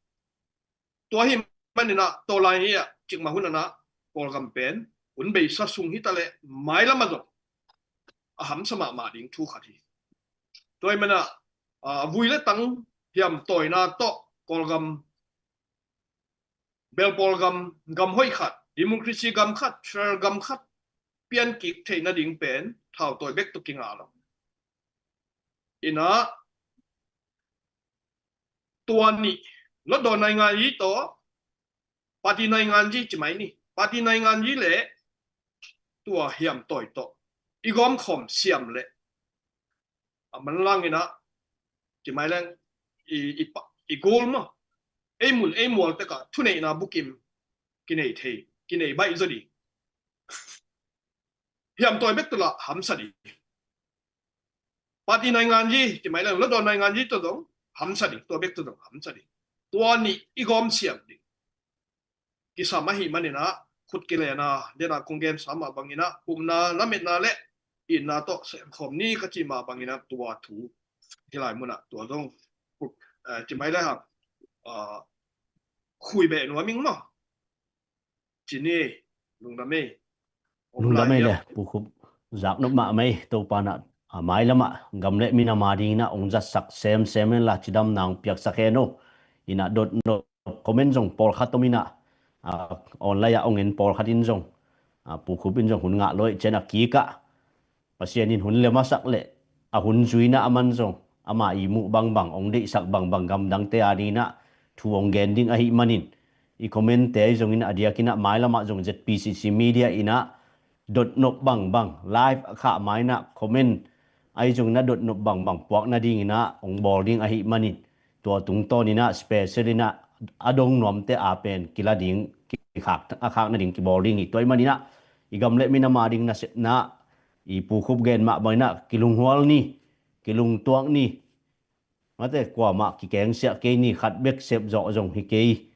Tua hi manin a, tua lai hi a, cikmah hun a na Kawlgam pen hun beisa sung hi ta le mailam a zong a hamsa mahmah ding thu khat hi. Tua hi manin a, a, vui le tang hiam tawina tawh Kawlgam, belpawl gam, gam hoih khat, democracy gam khat, federal gam khat pian kik theih nading pen thau tawi bek tawh kingah lo. Ina tua nih, lotdaw naingan yi tawh party naingan yi ci mai ni. Party naingan yi le tua hiam tawi tawh i gawm khawm siam le a manlang ina ci mai leng i, i, pa, i goal maw, ei mun ei mual tek a thuneihna bukim kinei thei, kinei baih zaw ding. Hiam tawi bek tawh lah hamsa ding. Party naingan yi ci mai leng lotdaw naingan yi tawh zong hamsa ding, tua bek tawh zong hamsa ding. Tua nih i gawm siam ding kisam ahi manin a, khut kilen a, den a kong gensa mah bangin a, upna lametna le itna tawh sem khawm ni ka cih mah bangin a, tua thu hi lai mun a tua zong, eh, ci mai le hang, ah, khui beh nuam ing maw? Ci ni, lungdam ei. Om lungdam lai ei le, diam? Pu Khup, zaknop mahmah ei, Topa in a, a mailam ah gam le minam a dingin a hong zatsak semsem hen la, cidamna hong piaksak hen aw. Ina dotnop comment zong pawlkhat om ina, a, online ah hong en pawlkhat in zong, a, Pu Khup in zong hun ngah lo ahih ciangin a kikah Pasian in hun lem a sak le a hun zui in a, aman zong ama ihmu bangbang, hong deihsak bangbang gamdangte a dingin a thu hong gen ding ahih manin, i comment te ahi zongin a diakin a mailam ah zong Z P C C media in a dotnop bangbang, live a khah ma in a comment ahi zongin a dotnop bangbang puak nadingin a hong bawl ding ahih manin, tua tungtawn in a special in a a dong nuamte a pen kila ding, kikhak, a khak nading kibawl ding hi. Tua ahih manin a i gam le minam a ding nasepna, i Pu Khup gen mah bangin a kilunghual ni, kilungtuak ni. Mate, kuamah kikengsiah kei ni, khat bek sep zawh zong hi kei,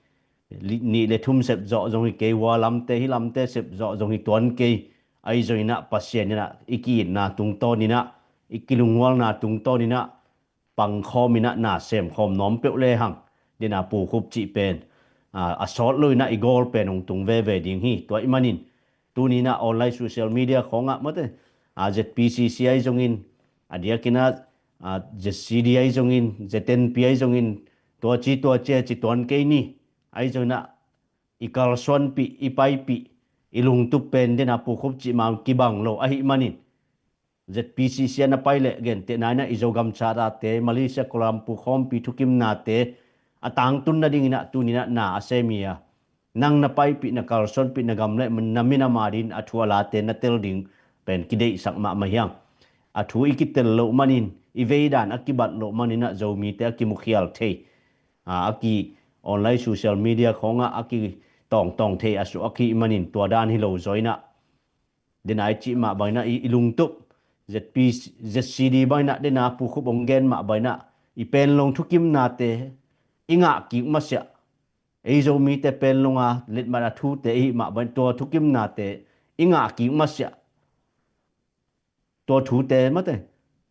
li-, nih le thum sep zawh zong hi kei, hua lamte, hih lamte sep zawh zong hi tuan kei. Ahi zongin a Pasian in a i ki-itna tungtawn in a, i kilunghualna tungtawn in a pangkhawm in a na semkhawm nuam peuh le hang, den a Pu Khup cih pen, a, a sawt lo in a i goal pen hong tung veve ding hi. Tua ahih manin tuni in a online social media khawngah mate, a, Z P C C ahi zongin, a diakin a, a, Z C D ahi zongin, Z N P ahi zongin, tua ci tua ci a ci tuan kei ni. Ahi zongin a i kalsuanpih, i paipih, i lungtup pen den a Pu Khup cih mah kibang lo ahih manin, Z P C C a na pai le gentehna in a i Zogam Charter te, Malaysia Kuala Lumpur khawmpi thukimnate a tangtun nadingin a tuni in a na a sem hi a, nang na paipih, na kalsuanpih, na gam le na minam a dingin a thu a late na tel ding pen kideihsak mahmah hi hang. A thu i kitel loh manin, i veidan a kibat loh manin a Zomite a kimukhial thei, a, a ki online social media khawngah a kitawngtawng thei a suak ahih manin tua dan hi lo zaw in a, Dena i cih mah bangin ah i, i lungtup, Z P, Z C D bangin ah dena Pu Khup hong gen mah bangin ah i Panglong thukimnate i ngah kik masiah, ei Zomite Panglong a letmat a thute i hih mah bangin tua thukimnate i ngah kik masiah, tua thute mate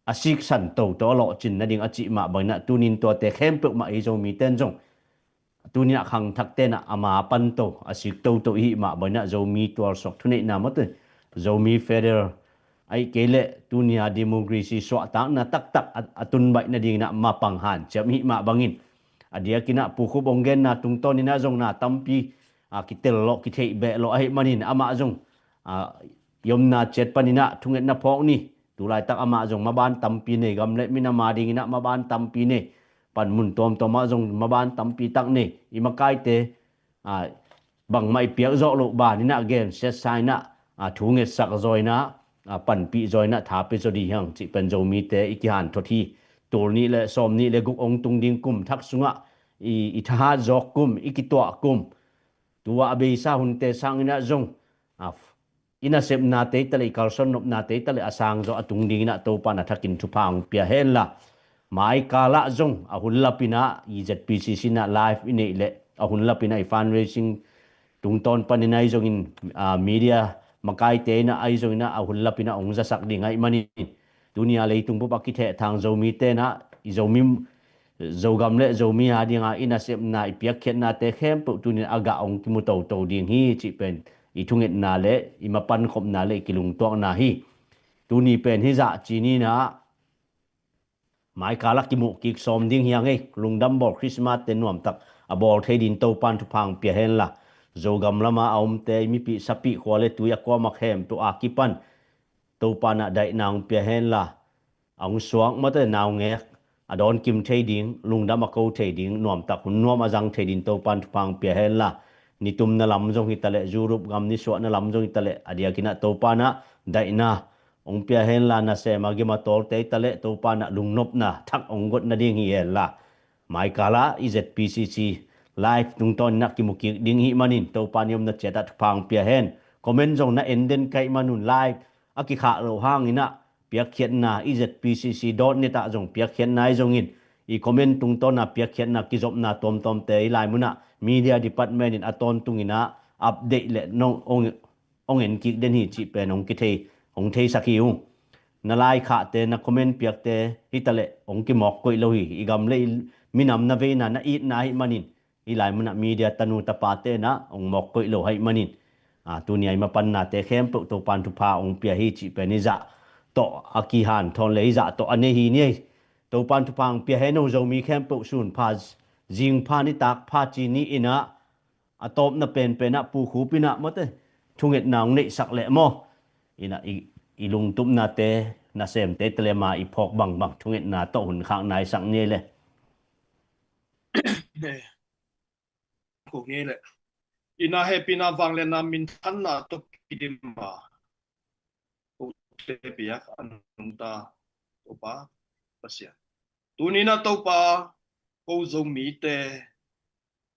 a siksan toto a lawhcin nading a cih mah bangin ah tunin tuate khempeuh mah ei Zomite in zong tunin ah khangthakte in ah ama pan to a sik toto i hih mah bangin ah Zomi tualsuak thuneihna mate, Zomi Federal, ahih kei leh tunia democracy suahtakna taktak a, a tun baih nadingin ah mapang hanciam i hih mah bangin a diakin ah Pu Khup hong genna tungtawnin ah zong na tampi a kitel lawh, kitheih beh lawh ahih manin amah zong a i omna ciat panin ah thungetna phawk ni. Tulaitak amah zong maban tampi nei, gam le minam a dingin ah maban tampi nei, panmun tuamtuam ah zong maban tampi tak nei, i makaite a bangmah i piak zawh loh banin ah gensiatsa in ah a thu ngetsak zaw in ah a panpih zaw in ah tha pia zaw ding hi hang cih pen Zomite i kihanthot hi. Tul nih le sawm nih le guk hong tung ding kum thak sungah i, i thahat zawk kum, i kituah kum, tua a beisa hunte sangin ah zong a i nasepnate i taleh, i kalsuan nopnate i taleh a sangzaw a tung dingin ah Topa in a thakin thupha hong pia henla, maikal ah zong a hun lapin ah i Z P C C in ah live i neih leh a hun lapin ah i fundraising tungtawn panin ah i zongin a media makaite in ah i zongin ah a hun lapin ah hong zasak ding ahih manin tunia leitung bup a kithehthang Zomite in ah i Zomi, Zogam le Zomi a dinga i nasepna, i piakkhiatnate khempeuh tunin a gah hong kimu toto ding hi cih pen i thungetna le i mapankhopna le i kilungtuakna hi. Tuni pen hizah ci ni in ah maikal ah kimuh kik sawm ding hi hang ei. Lungdam bawl Christmas te nuamtak a bawl thei dingin Topa in thupha hong pia henla, Zogam lama a omte i mipih sapih khua le tui a kuamah khempeuh a kipan Topa in ah daihna hong pia henla, a hong suak mate naungek a dawnkim thei ding, lungdam a ko thei ding, nuamtak hun nuam a zang thei dingin Topa in thupha hong pia henla, nitumna lam zong hi taleh, Europe gam nisuahna lam zong hi taleh a diakin ah Topa in ah daihna hong pia henla, nasem a gim a tawlte hi taleh Topa in ah lungnopna thak hong got nading hi henla, maikal ah i Z P C C live tungtawnin ah kimu kik ding i hih manin Topa in i omna ciat ah thupha hong pia hen. Comment zong na en den ka hih man un live a kikhah loh hangin ah piakkhiatna i Z P C C dot net ah zong piakkhiatna i zongin i comment tungtawn a piakkhiatna kizopna tuamtuamte i lai mun ah media department in a tawntungin ah update le nong hong, hong en kik den hi cih pen hong kithei, hong theisak hi ung. Na laikhahte, na comment piakte hi taleh hong kimawk koih lo hi. I gam le i minam na veina, na itna ahih manin i lai mun ah media tanu tapate in ah hong mawk koih lo ahih manin a tunia i mapannate khempeuh Topa in thupha hong pia hi cih pen hizah tawh a kihanthawn le hizah tawh a nei hi ni ei. Topa in thupha hong pia hen o, Zomi khempeuh sun pha, zing pha, nitak pha ci ni in ah a tawpna penpen ah Pu Khup in ah mate thungetna hong neihsak leh maw, in ah i, i lungtupnate, nasemte taleh ma i phawk bangbang thungetna tawh hun khak naisak ni ei le. Ko ngei le. Ina hehpihna, vangliatna, minthanna tawh kidim a kote piak a nungta Topa Pasian, tuni-in ah Topa, ko Zomite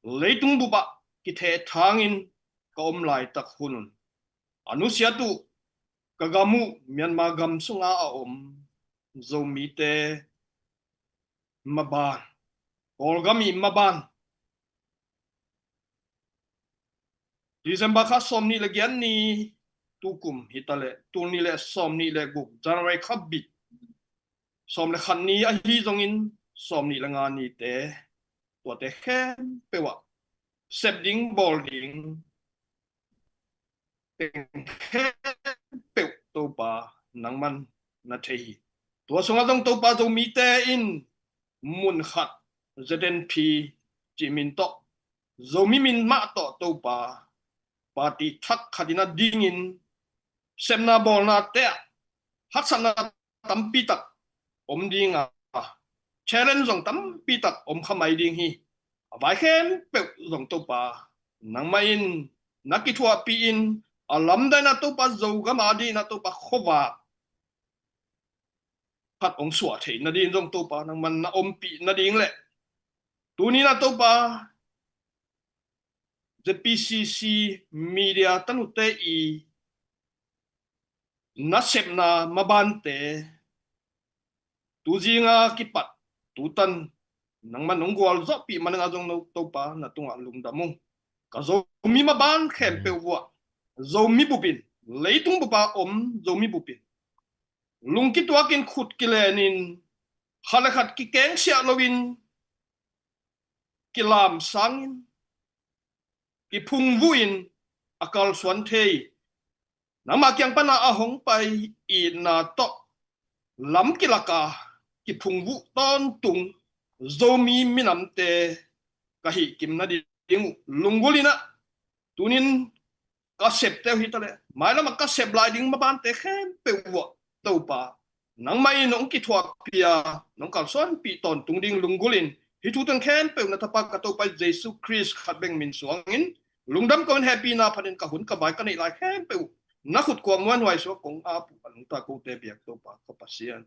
leitung bup ah kithehthangin ka om laitak hun un a nusiat uh ka gam uh Myanmar gam sunga a om Zomite maban, Kawlgam i maban, December kha sawmnih le giat ni, tukum hi taleh tul nih le sawmnih le guk January kha bit sawm le khat ni ahi zongin sawmnih le nga nite, tuate khempeuh ah sep ding bawl ding teng khempeuh Topa nangman na thei hi. Tua sungah zong Topa Zomite in mun khat Z N P cih min tawh, Zomi min mah tawh Topa party thak khat in a dingin sepna bawlnate ah haksatna tampi tak om ding a, challenge zong tampi tak om kha mai ding hi. A vai khempeuh zong Topa nangmah in na kithuahpih in, a lamdang in ah Topa Zogam a ding in ah Topa khuavak khat hong suah theih nading zong Topa nangman na ompih nading le tuni-in ah Topa Z P C C media tanute i nasepna mabante, tuzinga kipat tutan nangman nong gualzawhpih maninga zong no Topa na tungah lungdam ung. Ka Zomi maban khempeuh vuah Zomi bupin, leitung bupa om Zomi bupin, lungkituakin khut kilenin khat le khat kikengsiah loin kilam sangin kiphungvuhin a kalsuan thei, nangma kiang pana a hong pai itna tawh lam kilaka kiphungvuh tawntung Zomi minamte ka hih kimna ding uh lunggulhin ah, tunin ka septe uh hi taleh mailama ka sep lai ding mabante khempeuh vuah Topa nangmah in nong kithuahpih a nong kalsuanpih tawntung ding lunggulhin hih thu teng khempeuh na tapa ka Topa Jesu Khrist khat bek min suangin lungdam ko in, hehpihna phatin ka hun ka vai ka neih lai khempeuh na khut kua muanhuai suak kong ap uh a nungta kote biak Topa ka Pasian.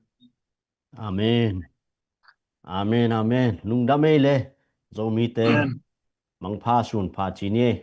Amen. Amen, amen. Lungdam ei le Zomite. Mangpha sunpha ci ni ei.